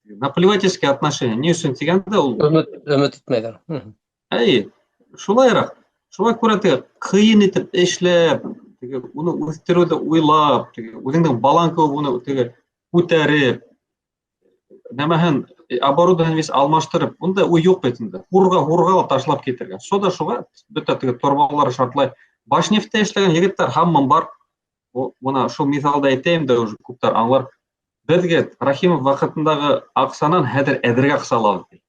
[SPEAKER 3] Наплевательское отношение. Ни өсөн тигәндә ул
[SPEAKER 2] Өмөт итмәйҙәр.
[SPEAKER 3] Әй, шулайыраҡ. Шуға күрә теге ҡыйын итеп эшләп, теге уны үҫтереүҙе уйлап, теге үҙеңдең балаң кеүек уны теге күтәреп, нәмәһен оборудование весь алмаштырып, унда уй юҡ бит инде. Һурға ла ташлап китергән. Сода шуға бөтә теге торбалар шартлай. Башнефтьтә эшләгән егеттәр һаман бар. Бына шул миҫалды әйтәйем дә уже күптәр аңлар. Беҙгә Рахимов ваҡытындағы аҡсанан хәҙер әҙерәк аҡса алабыҙ ти.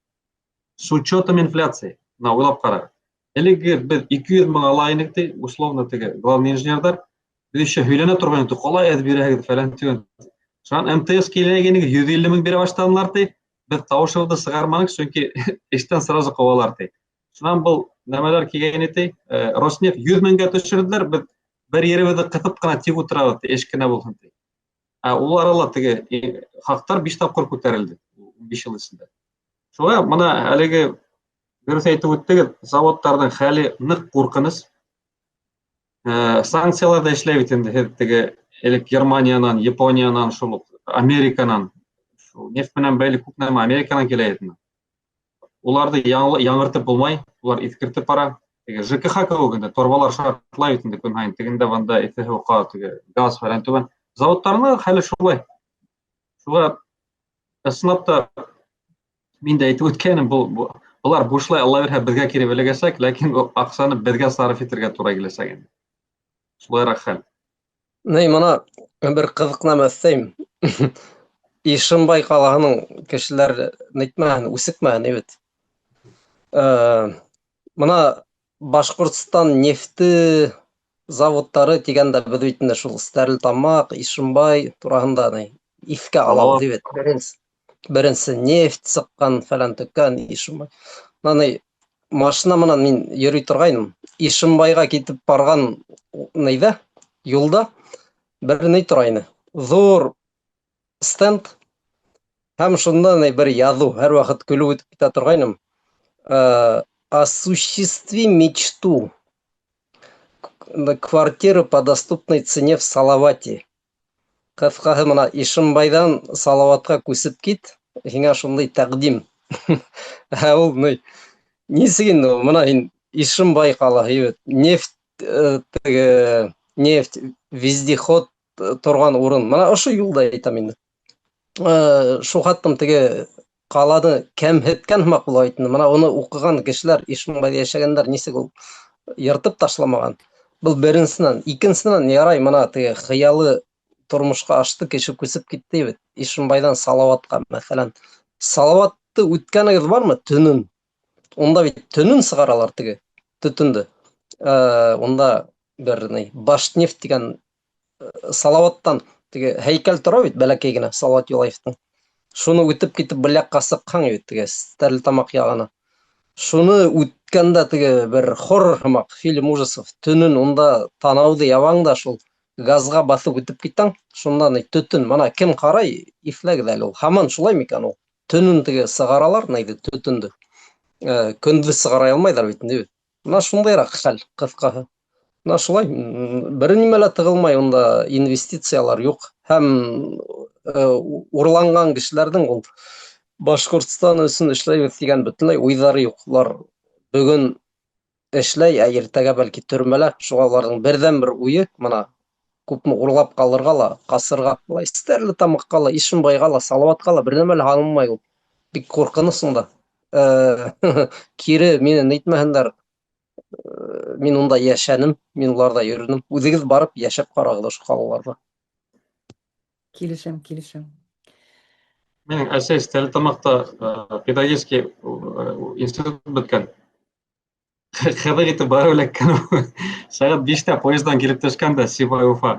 [SPEAKER 3] С учетом инфляции. Мына уйлап ҡарағыҙ. Элек беҙ 200 мең ала инек ти, условно теге главный инженерҙар. Беҙ еще һөйләнә торған инек, ҡалай әҙ бирәһегеҙ фәлән тигән. Шунан МТС килгән инек, 150 мең бирә башланылар ти. Беҙ тауышыбыҙҙы сығарманыҡ, сөнки эштән сразу ҡыуалар ти. Шунан был нәмәләр килгән ти, Роснефть 100 меңгә төшөрҙөләр, беҙ бер еребеҙҙе ҡыҫып ҡына тик ултырабыҙ ти, эш кенә булһын ти. Ә ул арала теге хаҡтар 5 тапҡыр күтәрелде 5 йыл эсендә. Шуға бына әлеге дөрөҫ әйтеп үттегеҙ, заводтарҙың хәле ныҡ ҡурҡыныс. Санкциялар ҙа эшләй бит инде, һеҙ теге элек Германиянан, Япониянан, шул уҡ Американан, шул нефть менән бәйле күп нәмә Американан килә инде. Уларҙы яңыртып булмай, улар иҫкертеп бара. Теге ЖКХ кеүек инде, торбалар шартлай бит инде көн һайын, тегендә бында эҫе һыуҡа, теге газ фәлән түбән. Заводтарының хәле шулай. Шуға ысынлап та мин дә әйтеп үткәнем, былар бушлай Алла бирһә беҙгә кире эләгәсәк, ләкин был аҡсаны беҙгә сарыф итергә тура киләсәк инде. Шулайыраҡ хәл.
[SPEAKER 2] Ни, мына бер ҡыҙыҡ нәмә өҫтәйем. Ишембай ҡалаһының кешеләре нитмәһен, үсекмәһен бит. Мына Башҡортостан нефте заводтары тигәндә беҙ бит инде шул Стәрлетамаҡ, Ишембай тураһында ни иҫкә алабыҙ бит. Беренсе нефть сыҡҡан фәлән төккән Ишембай. Мына ни машина менән мин йөрөй торғайным. Ишембайға китеп барған нейҙә, юлда бер ни тора ине. Ҙур стенд һәм шунда ни бер яҙыу, һәр ваҡыт көлөп үтеп китә торғайным. Осуществи мечту. Квартира по доступной цене в Салавате. Ҡыҫҡаһы, мына Ишембайҙан Салаватҡа күсеп кит, һиңә шундай тәҡдим. Ә ул ни, нисек инде ул? Мына һин Ишембай ҡалаһы бит, нефть, теге нефть, вездеход торған урын. Мына ошо юлда әйтәм инде. Шул хаттым теге ҡаланы кәмһеткән һымаҡ була бит инде. Мына уны уҡыған кешеләр, Ишембайҙа йәшәгәндәр нисек ул йыртып ташламаған. Был беренсенән. Икенсенән, ярай, мына теге хыялы тормошҡа ашты, кеше күсеп китте бит Ишембайҙан Салаватҡа, мәҫәлән. Салаватты үткәнегеҙ бармы төнөн? Унда бит төнөн сығаралар теге төтөндө. Унда бер ни, Башнефть тигән, Салаваттан теге һәйкәл тора бит бәләкәй генә Салават Юлаевтың. Шуны үтеп китеп был яҡҡа сыҡһаң бит теге Стәрлетамаҡ яғына. Шуны үткәндә теге бер хоррор һымаҡ, фильм ужасов. Төнөн унда танауҙы ябаң да шул газға баҫып үтеп китәң, шунда ни төтөн. Мына кем ҡарай, иҫләгеҙ әле ул. Һаман шулай микән ул? Төнөн теге сығаралар нейҙе, төтөндө. Көндөҙ сығара алмайҙар бит инде. Мына шундайыраҡ хәл, ҡыҫҡаһы. Мына шулай, бер нимә лә тығылмай, унда инвестициялар юҡ. Һәм урланған кешеләрҙең ул Башҡортостан өсөн эшләйбеҙ тигән бөтөнләй уйҙары юҡ. Улар бөгөн эшләй, ә иртәгә бәлки төрмәлә. Шуға уларҙың берҙән-бер уйы мына күпме урлап ҡалырға ла, ҡасырға, былай Стәрлетамаҡҡа ла, Ишембайға ла, Салауатҡа ла бер нәмә лә һалынмай ул. Бик ҡурҡыныс унда. Кире мине нитмәһендәр. Мин унда йәшәнем, мин уларҙа йөрөнөм. Үҙегеҙ барып йәшәп ҡарағыҙ ошо ҡалаларҙа.
[SPEAKER 1] Килешәм, килешәм.
[SPEAKER 3] Минең әсәй Стәрлетамаҡта педагогический институт бөткән. Ҡыҙыҡ итеп барып эләккән ул. Сәғәт 5-тә поездан килеп төшкән дә Сибай Уфа.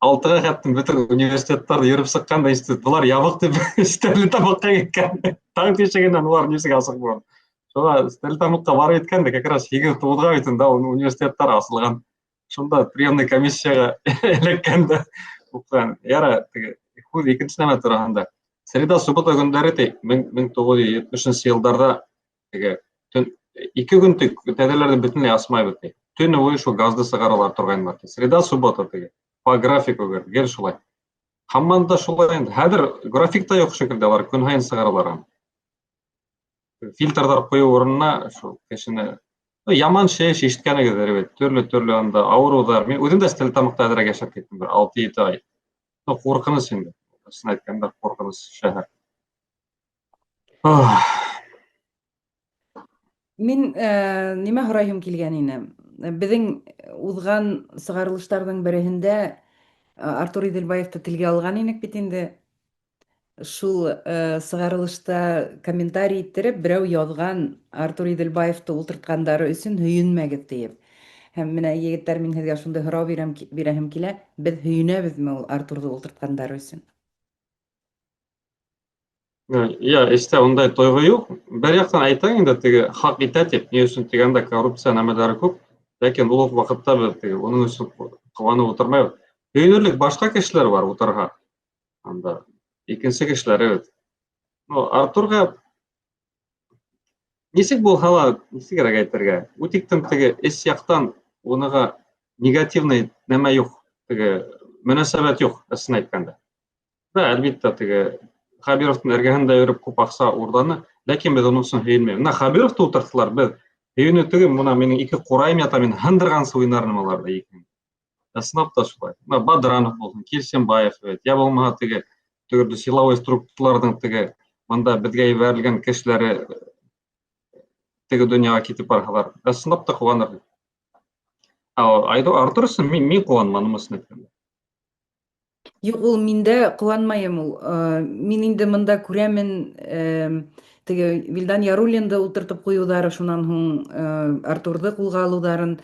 [SPEAKER 3] 6-ға хәттем бөтөн университеттарҙы йөрөп сыҡҡан да институт. Былар ябыҡ тип Стәрлетамаҡҡа киткән. Таң тишегенән улар нисек асыҡ булған. Шуға Стәрлетамаҡҡа барып еткән дә как раз 8-9-ға бит инде ул университеттар асылған. Шунда приемный комиссияға эләккән дә уҡыған. Яра, теге һүҙ икенсе нәмә тураһында. Среда, суббота көндәре ти, мең туғыҙ йөҙ етмешенсе йылдарҙа теге төн, ике көн тик тәҙрәләрҙе бөтөнләй асмайбыҙ ти. Төнө буйы шул газды сығаралар торғайнылар ти. Среда, суббота теге по графику гел шулай. Һаман да шулай инде. Хәҙер график та юҡ шикелле, улар көн һайын сығаралар аны. Фильтрҙар ҡуйыу урынына шул кешене яман шеш ишеткәнегеҙҙер бит. Төрлө-төрлө анда ауырыуҙар. Мин үҙем дә Стәрлетамаҡта әҙерәк йәшәп киттем бер алты-ете ай. Ҡурҡыныс инде. Ысын әйткәндә, ҡурҡыныс шәһәр.
[SPEAKER 1] Мин нимә һорайһым килгән ине. Беҙҙең уҙған сығарылыштарҙың береһендә Артур Иҙелбаевты телгә алған инек бит инде. Шул сығарылышта комментарий иттереп берәү яҙған Артур Иҙелбаевты ултыртҡандары өсөн һөйөнмәгеҙ тиеп. Һәм менә егеттәр, мин һеҙгә шундай һорау бирәһем килә. Беҙ һөйөнәбеҙме ул Артурҙы ултыртҡандары өсөн?
[SPEAKER 3] Я, эстә ундай тойғо юҡ. Бер яҡтан әйтәң инде теге хаҡ итә тип, ни өсөн тигәндә коррупция нәмәләре күп, ләкин ул уҡ ваҡытта беҙ теге уның өсөн ҡыуанып ултырмайбыҙ. Һөйөнөрлөк башҡа кешеләр бар ултырһа. Анда икенсе кешеләр бит. Артурға нисек булһа ла, нисегерәк әйтергә, үтиктем теге эс яҡтан уныға Негативный нәмә юҡ, теге мөнәсәбәт юҡ, ысын әйткәндә. Да, әлбиттә, теге Хәбировтың эргәһендә йөрөп күп аҡса урланы, ләкин беҙ уның өсөн һөйөнмәйбеҙ. Бына Хәбировты ултырттылар, беҙ һөйөнөү түгел, бына минең ике ҡурайым ята, мин һындырғансы уйнар инем уларҙы икеһен. Ысынлап та шулай. Бына Бадранов булһын, Килсенбаев, йә булмаһа теге төрлө силовой структураларҙың теге бында беҙгә ебәрелгән кешеләре теге донъяға китеп барһалар, ысынлап та ҡыуаныр. Ә Айду Артур өсөн мин ҡыуанманым, ысын әйткәндә.
[SPEAKER 1] Юҡ, ул мин дә ҡыуанмайым ул. Мин инде мында күрәмен, теге Вилдан Яруллинды ултыртып ҡуйыуҙары, шунан һуң Артурҙы ҡулға алыуҙарын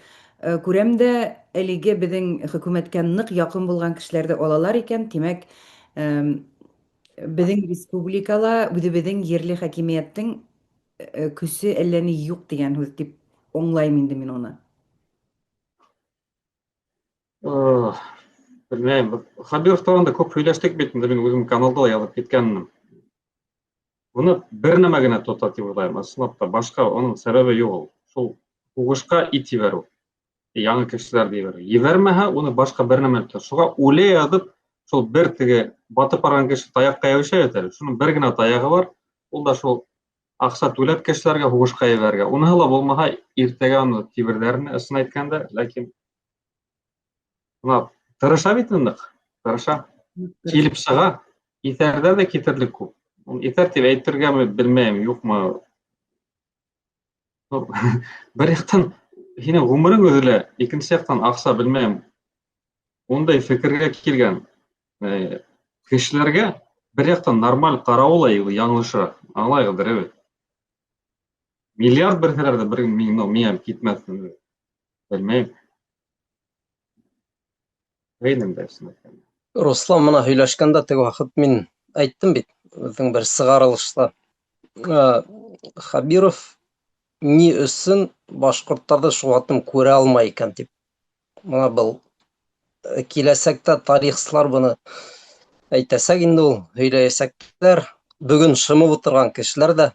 [SPEAKER 1] күрәм дә, әлеге беҙҙең хөкүмәткә ныҡ яҡын булған кешеләрҙе алалар икән, тимәк, беҙҙең республикала үҙебеҙҙең ерле хакимиәттең көсө әллә ни юҡ тигән һүҙ тип аңлайым инде мин уны.
[SPEAKER 3] Белмәйем. Хәбиров турында күп һөйләштек бит инде, мин үҙем каналда ла яҙып киткәнмен. Уны бер нәмә генә тота тип уйлайым, ысынлап та башҡа уның сәбәбе юҡ ул. Шул һуғышҡа ит ебәреү, яңы кешеләрҙе ебәреү. Ебәрмәһә, уны башҡа бер нәмә тота. Шуға үлә яҙып, шул бер теге батып барған кеше таяҡҡа йәбешә бит әле. Шуның бер генә таяғы бар, ул да шул аҡса түләп кешеләргә һуғышҡа ебәрергә. Уныһы ла булмаһа, иртәгә уны тиберҙәр ине, ысын әйткәндә, ләкин бына тырыша бит ныҡ, тырыша. Килеп сыға, иҫәрҙәр ҙә китерлек күп. Иҫәр тип әйтергәме, белмәйем, юҡмы. Бер яҡтан һинең ғүмерең өҙөлә, икенсе яҡтан аҡса, белмәйем. Ундай фекергә килгән кешеләргә бер яҡтан нормаль ҡарауы ла яңылышыраҡ, аңлайғыҙҙыр, әйбәт. Миллиард бирһәләр ҙә бер миңә китмәҫ, белмәйем.
[SPEAKER 2] Руслан, мына һөйләшкәндә теге ваҡыт мин әйттем бит, беҙҙең бер сығарылышта. Хәбиров ни өсөн башҡорттарҙы шул ваҡытым күрә алмай икән тип. Мына был киләсәктә тарихсылар быны әйтәсәк инде ул, һөйләйәсәктәр. Бөгөн шымып ултырған кешеләр ҙә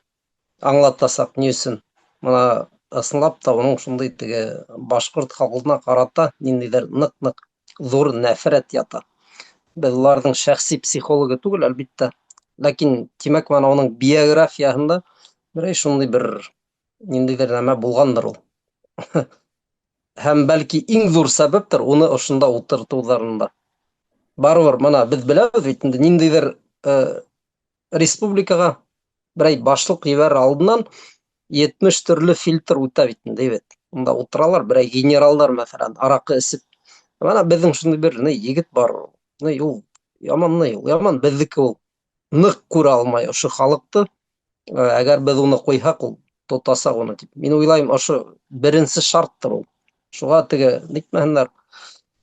[SPEAKER 2] аңлатасаҡ ни өсөн. Мына ысынлап та уның шундай теге башҡорт халҡына ҡарата ниндәйҙер ныҡ-ныҡ ҙур нәфрәт ята. Беҙ уларҙың шәхси психологы түгел, әлбиттә. Ләкин, тимәк, мына уның биографияһында берәй шундай бер ниндәйҙер нәмә булғандыр ул. Һәм бәлки иң ҙур сәбәптер уны ошонда ултыртыуҙарында. Барыбер мына беҙ беләбеҙ бит инде ниндәйҙер республикаға берәй башлыҡ ебәрер алдынан 70 төрлө фильтр үтә бит инде, бит. Унда ултыралар берәй генералдар, мәҫәлән, араҡы эсеп. Мына беҙҙең шундай бер егет бар, ул яман, ул яман, беҙҙеке ул. Ныҡ күрә алмай ошо халыҡты. Әгәр беҙ уны ҡуйһаҡ, ул тотасаҡ уны тип. Мин уйлайым, ошо беренсе шарттыр ул. Шуға теге нитмәһендәр,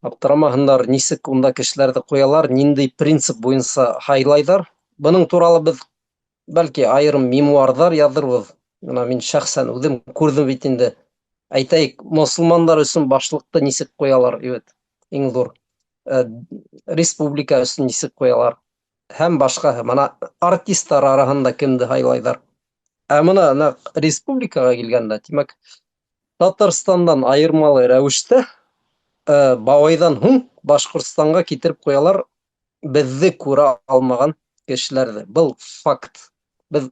[SPEAKER 2] аптырамаһындар, нисек унда кешеләрҙе ҡуялар, ниндәй принцип буйынса һайлайҙар. Бының туралы беҙ бәлки айырым мемуарҙар яҙырбыҙ. Мына мин шәхсән үҙем күрҙем бит инде. Әйтәйек, мосолмандар өсөн башлыҡты нисек ҡуялар, бит, иң ҙур. Республика өсөн нисек ҡуялар һәм башҡаһы. Мына артисттар араһында кемде һайлайҙар. Ә мына нәҡ республикаға килгәндә, тимәк, Татарстандан айырмалы рәүештә, Бабайҙан һуң Башҡортостанға китереп ҡуялар беҙҙе күрә алмаған кешеләрҙе. Был факт. Беҙ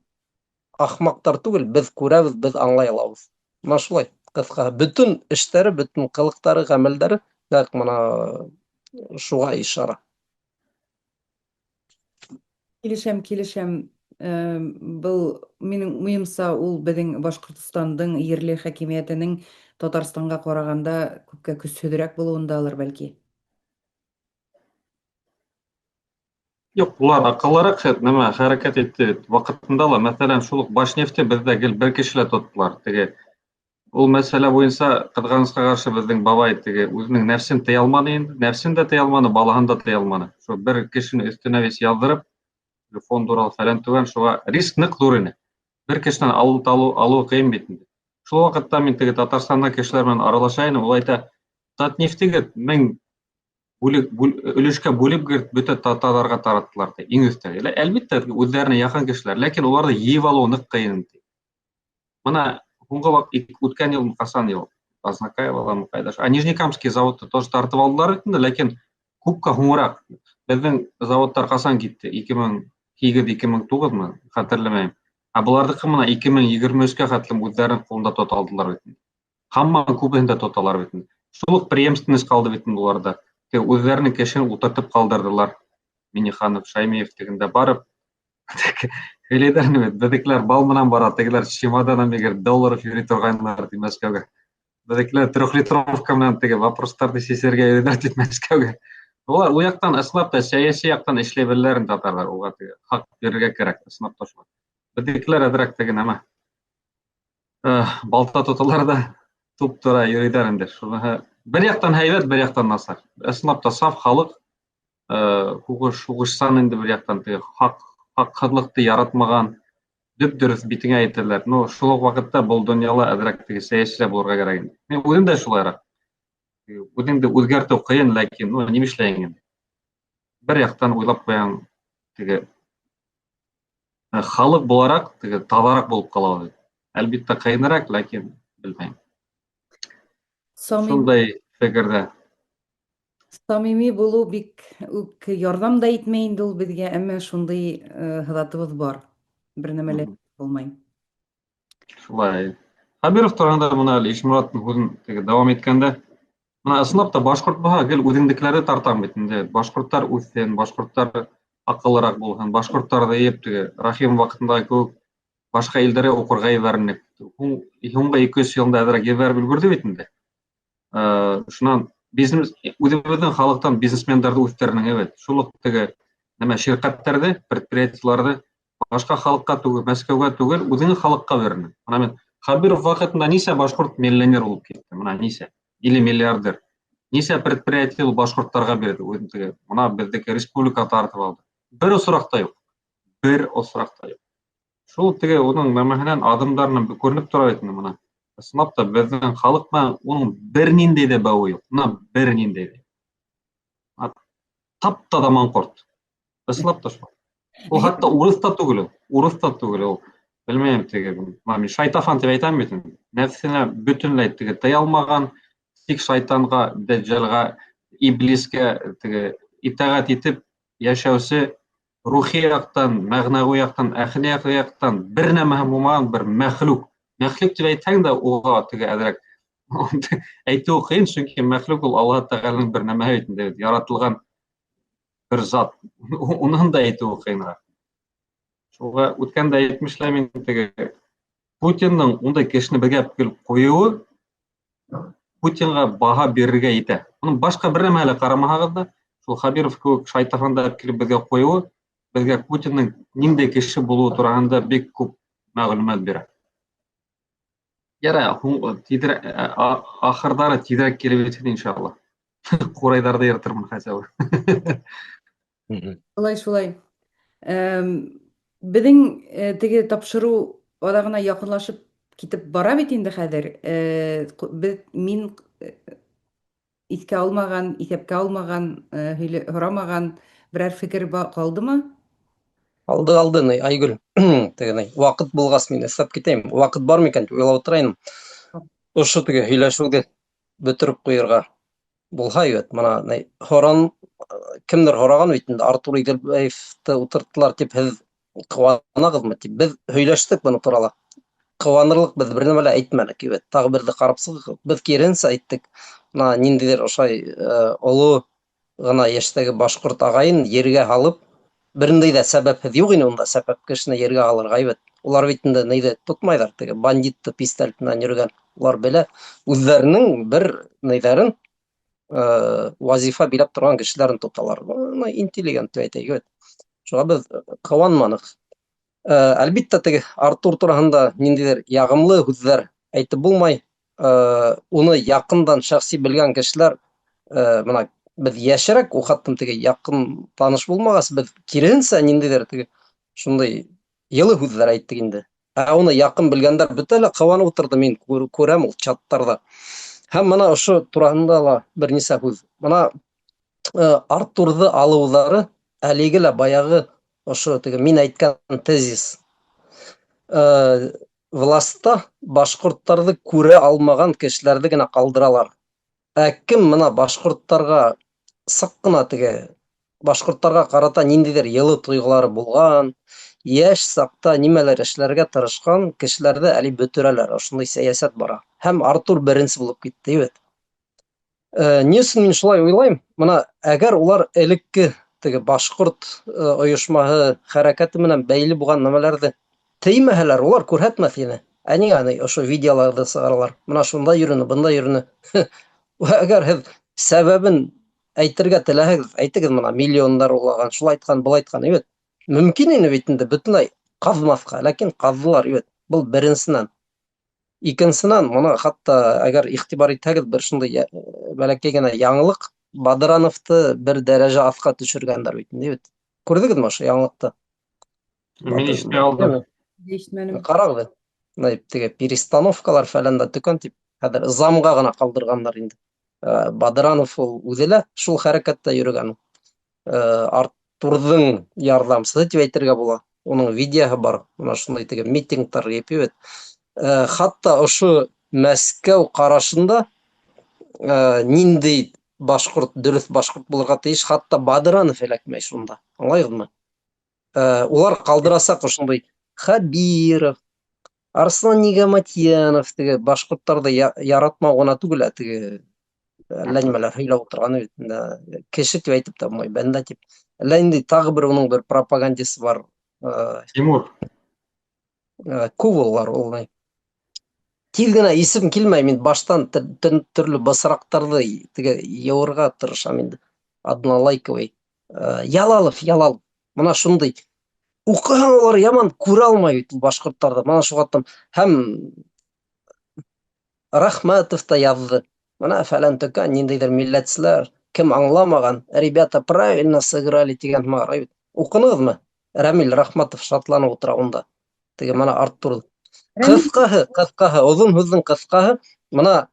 [SPEAKER 2] ахмаҡтар түгел, беҙ күрәбеҙ, беҙ аңлай алабыҙ. Мына шулай, ҡыҫҡаһы. Бөтөн эштәре, бөтөн ҡылыҡтары, ғәмәлдәре нәҡ мына шуға ишара.
[SPEAKER 1] Килешәм, килешәм. Был минең уйымса, ул беҙҙең Башҡортостандың ерле хакимиәтенең Татарстанға ҡарағанда күпкә көсһөҙөрәк булыуындалыр бәлки.
[SPEAKER 3] Юҡ, улар аҡыллыраҡ нәмә хәрәкәт итте ваҡытында ла. Мәҫәлән, шул уҡ Башнефте беҙҙә гел бер кеше лә тоттолар. Теге ул мәсьәлә буйынса ҡыҙғанысҡа ҡаршы беҙҙең бабай теге үҙенең нәфсен тыя алманы инде, нәфсен дә тыя алманы, балаһын да тыя алманы. Шул бер кешене өҫтөнә весь яҙҙырып, фонд Урал фәлән түгән, шуға риск ныҡ ҙур ине. Бер кешенән алыу ҡыйын бит инде. Шул ваҡытта мин теге Татарстанда кешеләр менән аралаша инем, ул әйтә, Татнефтеге 1000 өлөшкә бүлеп герт бөтә татарҙарға тараттылар ти, иң өҫтә. Әлбиттә, үҙҙәренә яҡын кешеләр, ләкин уларҙы йыйып алыу ныҡ ҡыйын ти. Мына һуңғы ваҡыт, үткән йыл, ҡасан йыл? Азнакаеволамы ҡайҙа. А Нижнекамский заводты тоже тартып алдылар бит инде, ләкин күпкә һуңыраҡ. Беҙҙең заводтар ҡасан китте? 2008, 2009-мы? Хәтерләмәйем. Ә быларҙыҡы мына 2023-кә хәтлем үҙҙәренең ҡулында тота алдылар бит. Һаман күбеһендә тоталар бит. Шул уҡ преемственность ҡалды бит инде уларҙа. Үҙҙәренең кешеһен ултыртып ҡалдырҙылар. Миниханов, Шаймиев тегендә барып һөйләйҙәр бит, беҙҙекеләр бал менән бара, тегеләр чемоданами долларов йөрөй торғайнылар ти Мәскәүгә. Беҙҙекеләр трехлитровка менән теге вопростарҙы сисергә йөрөйҙәр тип Мәскәүгә. Улар ул яҡтан ысынлап та сәйәси яҡтан эшләй беләләр инде татарҙар, уға теге хаҡ бирергә кәрәк, ысынлап та шулай. Беҙҙекеләр әҙерәк теге нәмә. Балта тоталар да туп-тура йөрөйҙәр инде. Шуныһы бер яҡтан һәйбәт, бер яҡтан насар. Ысынлап та саф халыҡ, һуғыш, һуғышсан инде бер яҡтан теге хаҡ, хаҡһыҙлыҡты яратмаған, дөп-дөрөҫ битеңә әйтәләр. Ну, шул уҡ ваҡытта был донъяла әҙерәк теге сәйәси булырға кәрәк инде. Мин үҙем дә шулайыраҡ. Үҙеңде үҙгәртеү ҡыйын, ләкин, ну, нимә эшләйһең инде? Бер яҡтан уйлап ҡуяң, теге халыҡ булараҡ теге таҙараҡ булып ҡала бит. Әлбиттә ҡыйыныраҡ, ләкин белмәйем. Шундай фекерҙә.
[SPEAKER 1] Самими булыу бик үк ярҙам да итмәй инде ул беҙгә, әммә шундай һыҙатыбыҙ бар. Бер нәмә лә булмай.
[SPEAKER 3] Шулай. Хәбиров тураһында бына әле Ишмораттың һүҙен теге дауам иткәндә, бына ысынлап та башҡорт булһа, гел үҙеңдекеләрҙе тартам бит инде. Башҡорттар үҫһен, башҡорттар аҡыллыраҡ булһын, башҡорттарҙы йыйып теге Рахим ваҡытындағы кеүек башҡа илдәргә уҡырға ебәренек. Һуңғы ике өс йылында әҙерәк ебәреп өлгөрҙө бит инде. Шунан бизнес, үҙебеҙҙең халыҡтан бизнесмендәрҙе үҫтеренең, әйбәт. Шул уҡ теге нәмә ширҡәттәрҙе, предприятиеларҙы башҡа халыҡҡа түгел, Мәскәүгә түгел, үҙеңдең халыҡҡа биренең. Бына мин Хәбиров ваҡытында нисә башҡорт миллионер булып китте, бына нисә, или миллиардер. Нисә предприятие ул башҡорттарға бирҙе, үҙен теге, бына беҙҙеке республика тартып алды. Бер осраҡ та юҡ. Бер осраҡ та юҡ. Шул теге уның нәмәһенән, аҙымдарынан күренеп тора бит инде бына. Ысынлап та беҙҙең халыҡ менән уның бер ниндәй ҙә бауы юҡ. Бына бер ниндәй ҙә. Тап-таҙа маңҡорт. Ысынлап та шулай. Ул хатта урыҫ та түгел ул. Урыҫ та түгел ул. Белмәйем теге, бына мин шайтафан тип әйтәм бит инде. Нәфсенә бөтөнләй теге тыя алмаған, тик шайтанға, дәджалға, иблискә теге итәғәт итеп йәшәүсе рухи яҡтан, мәғнәүи яҡтан, әхлаҡи яҡтан бер нәмәһе булмаған бер мәхлүк. Мәхлүк тип әйтһәң дә уға теге әҙерәк әйтеүе ҡыйын, сөнки мәхлүк ул Аллаһ Тәғәләнең бер нәмәһе бит инде, яратылған бер зат. Уныһын да әйтеүе ҡыйыныраҡ. Шуға үткәндә әйтмешләй мин теге Путиндың ундай кешене бергә килеп ҡуйыуы Путинға баһа бирергә етә. Уның башҡа бер нәмәһе лә ҡарамаһағыҙ ҙа, шул Хәбиров кеүек шайтафанды алып килеп беҙгә ҡуйыуы беҙгә Путиндың ниндәй кеше булыуы тураһында бик күп мәғлүмәт бирә. Ярай, һуң, тиҙерәк, ахырҙары тиҙерәк килеп етһен иншалла. Ҡурайҙарҙы йыртырмын хотя бы.
[SPEAKER 1] Шулай, шулай. Беҙҙең теге тапшырыу аҙағына яҡынлашып китеп бара бит инде хәҙер. Беҙ, мин иҫкә алмаған, иҫәпкә алмаған, һөйлә, һорамаған берәр фекер ҡалдымы?
[SPEAKER 2] Алды, алды, ни, Айгөл. Теге, ни, ваҡыт булғас мин эшләп китәйем. Ваҡыт бар микән тип уйлап ултыра инем. Ошо теге һөйләшеүҙе бөтөрөп ҡуйырға булһа әйбәт. Мына, ни, һоран, кемдер һораған бит инде, Артур Иҙелбаевты ултырттылар тип һеҙ ҡыуанағыҙмы тип. Беҙ һөйләштек быны турала. Ҡыуанырлыҡ беҙ бер нәмә лә әйтмәнек, әйбәт. Тағы берҙе ҡарап сығыҡ. Беҙ киреһенсә әйттек. Мына ниндәйҙер ошай оло ғына йәштәге башҡорт ағайын ергә һалып, берендәй ҙә сәбәпһеҙ юҡ ине унда сәбәп кешене ергә һалырға, әйбәт. Улар бит инде нейҙе тотмайҙар, теге бандитты пистолет менән йөрөгән. Улар белә үҙҙәренең бер нейҙәрен, вазифа биләп торған кешеләрен тоталар. Бына интеллигент тип әйтәйек, әйбәт. Шуға беҙ ҡыуанманыҡ. Әлбиттә, теге Артур тураһында ниндәйҙер яғымлы һүҙҙәр әйтеп булмай. Уны яҡындан шәхси белгән кешеләр, бына беҙ йәшерәк, ул хаттым теге яҡын таныш булмағас, беҙ киреһенсә ниндәйҙер теге шундай йылы һүҙҙәр әйттек инде. Ә уны яҡын белгәндәр бөтә лә ҡыуанып ултырҙы, мин күрәм ул чаттарҙа. Һәм бына ошо тураһында ла бер нисә һүҙ. Бына Артурҙы алыуҙары әлеге лә баяғы ошо теге мин әйткән тезис. Властьта башҡорттарҙы күрә алмаған кешеләрҙе генә ҡалдыралар. Ә кем мына башҡорттарға саҡ ҡына теге башҡорттарға ҡарата ниндәйҙер йылы тойғолары булған, йәш саҡта нимәлер эшләргә тырышҡан кешеләрҙе әле бөтөрәләр. Ошондай сәйәсәт бара. Һәм Артур беренсе булып китте бит. Ни өсөн мин шулай уйлайым? Мына әгәр улар элекке теге башҡорт ойошмаһы хәрәкәте менән бәйле булған нәмәләрҙе теймәһәләр, улар күрһәтмәҫ ине. Ә ниңә аны ошо видеоларҙы сығаралар? Мына шунда йөрөнө, бында йөрөнө. Әгәр һеҙ сәбәбен әйтергә теләһәгеҙ, әйтегеҙ мына миллиондар урлаған, шулай айтҡан, былай айтҡан, бит. Мөмкин ине бит инде бөтөнләй ҡаҙмаҫҡа, ләкин ҡаҙҙылар, бит. Был беренсенән. Икенсенән, моны хатта әгәр игътибар итһәгеҙ, бер шундай бәләкәй генә яңылыҡ Бадрановты бер дәрәжә аҫҡа төшөргәндәр бит инде бит. Күрҙегеҙме ошо яңылыҡты?
[SPEAKER 3] Мин ишетмәй алдым.
[SPEAKER 1] Ишетмәнем.
[SPEAKER 2] Ҡарағыҙ. Мына теге перестановкалар фәлән дә төкән тип, хәҙер замға ғына ҡалдырғандар инде. Бадранов ул үҙе лә шул хәрәкәттә йөрөгән. Артурҙың ярҙамсыһы тип әйтергә була. Уның видеоһы бар. Мына шундай теге митингтар йыйып бит. Хатта ошо Мәскәү ҡарашында ниндәй башҡорт, дөрөҫ башҡорт булырға тейеш, хатта Бадранов эләкмәй шунда. Аңлайһығыҙмы? Улар ҡалдырасаҡ ошондай Хәбиров, Арслан Нигаматьянов теге башҡорттарҙы яратмау ғына түгел, ә теге әллә нимәләр һөйләп ултырғаны бит инде. Кеше тип әйтеп тә булмай, бәндә тип. Әллә инде тағы бер уның бер пропагандисы бар.
[SPEAKER 3] Тимур.
[SPEAKER 2] Күп улар ул. Тиҙ генә исем килмәй, мин баштан төрлө бысраҡтарҙы теге йыуырға тырышам инде. Однолайковый. Ялалов, Ялалов. Мына шундай. Уҡыһаң улар яман күрә алмай бит ул башҡорттарҙы. Мына шуға аттым. Һәм Рәхмәтов та яҙҙы. Мына фәлән төкән ниндәйҙер милләтселәр, кем аңламаған, ребята правильно сыграли тигән һымаҡ бит. Уҡынығыҙмы? Рәмил Рәхмәтов шатланып ултыра унда. Теге мына Артур. Ҡыҫҡаһы, ҡыҫҡаһы, оҙон һүҙҙең ҡыҫҡаһы, мына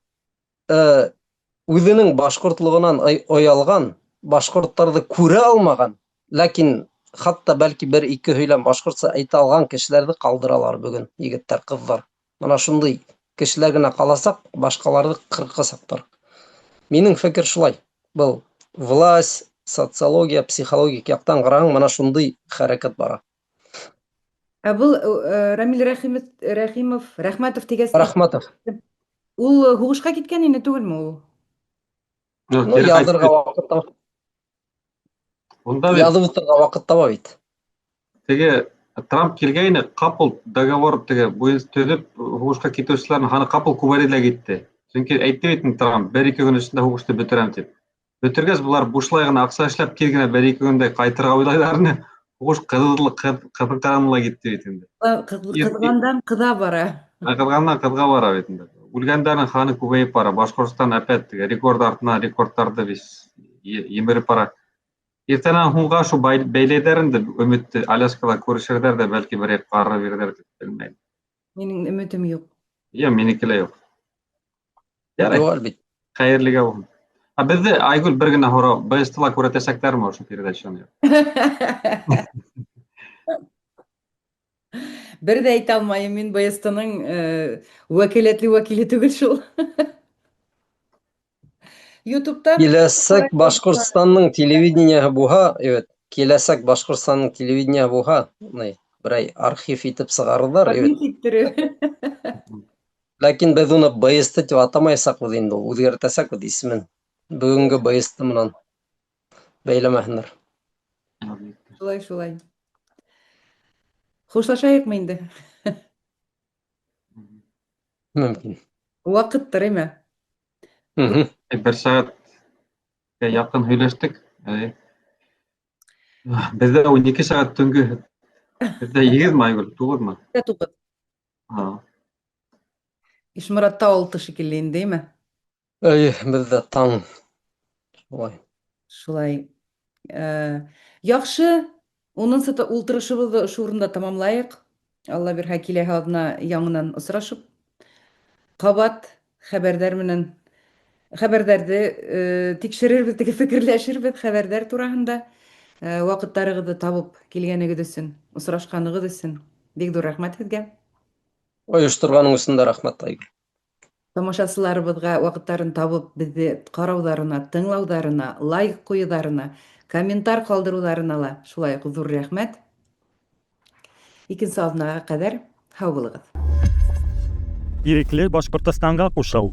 [SPEAKER 2] үҙенең башҡортлоғонан оялған, башҡорттарҙы күрә алмаған, ләкин хатта бәлки бер-ике һөйләм башҡортса әйтә алған кешеләрҙе ҡалдыралар бөгөн, егеттәр, ҡыҙҙар. Мына шундай кешеләр генә ҡаласаҡ, башҡаларҙы ҡырҡасаҡтар. Минең фекер шулай. Был власть, социология, психологик яҡтан ҡараһаң, мына шундай хәрәкәт бара.
[SPEAKER 1] Ә был Рамил Рәхимов, Рәхимов, Рәхмәтов тигәс,
[SPEAKER 2] Рәхмәтов.
[SPEAKER 1] Ул һуғышҡа киткән ине түгелме ул?
[SPEAKER 2] Ну, яҙырға ваҡыт таба.
[SPEAKER 3] Унда бит
[SPEAKER 2] Яҙып ултырырға ваҡыт таба бит.
[SPEAKER 3] Теге Трамп килгәйне, ҡапыл договор теге буйынса төҙөп, һуғышҡа китеүселәрҙең һаны ҡапыл күбәйҙе лә китте. Сөнки әйтте бит инде Трамп, бер-ике көн эсендә һуғышты бөтөрәм тип. Бөтөргәс, былар бушлай ғына аҡса эшләп, тиҙ генә бер-ике көндә ҡайтырға уйлайҙар ине. Һуғыш ҡыҙынҡыраны ла китте бит инде.
[SPEAKER 1] Ҡыҙғандан ҡыҙа бара.
[SPEAKER 3] Ҡыҙғандан ҡыҙға бара бит инде. Үлгәндәрҙең һаны күбәйеп бара. Башҡортостан опять теге рекорд артынан рекордтарҙы бит емереп бара. Иртәнән һуңға шул бәйләйҙәр инде өмөттө. Аляскала күрешерҙәр ҙә, бәлки берәй ҡарар бирҙәр тип белмәйем.
[SPEAKER 1] Минең өмөтөм юҡ.
[SPEAKER 3] Йә, минеке лә юҡ. Ярай.
[SPEAKER 2] Юҡ, әлбиттә.
[SPEAKER 3] Хәйерлегә булһын. Ә беҙҙе, Айгөл, бер генә һорау, БСТ-ла күрәтәсәктәрме ошо передачаны?
[SPEAKER 1] Бер ҙә әйтә алмайым, мин БСТ-ның вәкиләтле вәкиле түгел шул. YouTube'та
[SPEAKER 2] Киләсәк Башҡортостандың телевидениеһы булһа, evet, киләсәк Башҡортостандың телевидениеһы булһа, ни, берәй архив итеп сығарырҙар, evet.
[SPEAKER 1] Архив иттереп.
[SPEAKER 2] Ләкин беҙ уны БСТ тип атамайсаҡбыҙ инде, ул үҙгәртәсәкбеҙ исемен. Бөгөнгө БСТ менән бәйләмәһендәр.
[SPEAKER 1] Шулай, шулай. Хушлашайыҡмы инде?
[SPEAKER 2] Мөмкин.
[SPEAKER 1] Ваҡыттыр, әйме?
[SPEAKER 3] Бер сәғәткә яҡын һөйләштек. Беҙҙә ун ике сәғәт төнгө. Беҙҙә һигеҙме, Айгөл? Туғыҙмы?
[SPEAKER 1] Беҙҙә туғыҙ. Ишморатта алты шикелле инде, әйме?
[SPEAKER 2] Эйе, беҙҙә таң. Шулай.
[SPEAKER 1] Шулай. Яҡшы, унынсы ултырышыбыҙҙы ошо урында тамамлайыҡ. Алла бирһә, киләһе аҙна яңынан осрашып, ҡабат хәбәрҙәр менән хәбәрҙәрҙе тикшерербеҙ, теге фекерләшербеҙ хәбәрҙәр тураһында. Ваҡыттарығыҙҙы табып килгәнегеҙ өсөн, осрашҡанығыҙ өсөн бик ҙур рәхмәт һеҙгә.
[SPEAKER 2] Ойошторғаның өсөн дә рәхмәт, Айгөл.
[SPEAKER 1] Тамашасыларыбыҙға ваҡыттарын табып беҙҙе ҡарауҙарына, тыңлауҙарына, лайк ҡуйыуҙарына, комментар ҡалдырыуҙарына ла шулай уҡ ҙур рәхмәт. Икенсе аҙнаға ҡәҙәр һау булығыҙ.
[SPEAKER 4] Ирекле Башҡортостанға ҡушыл!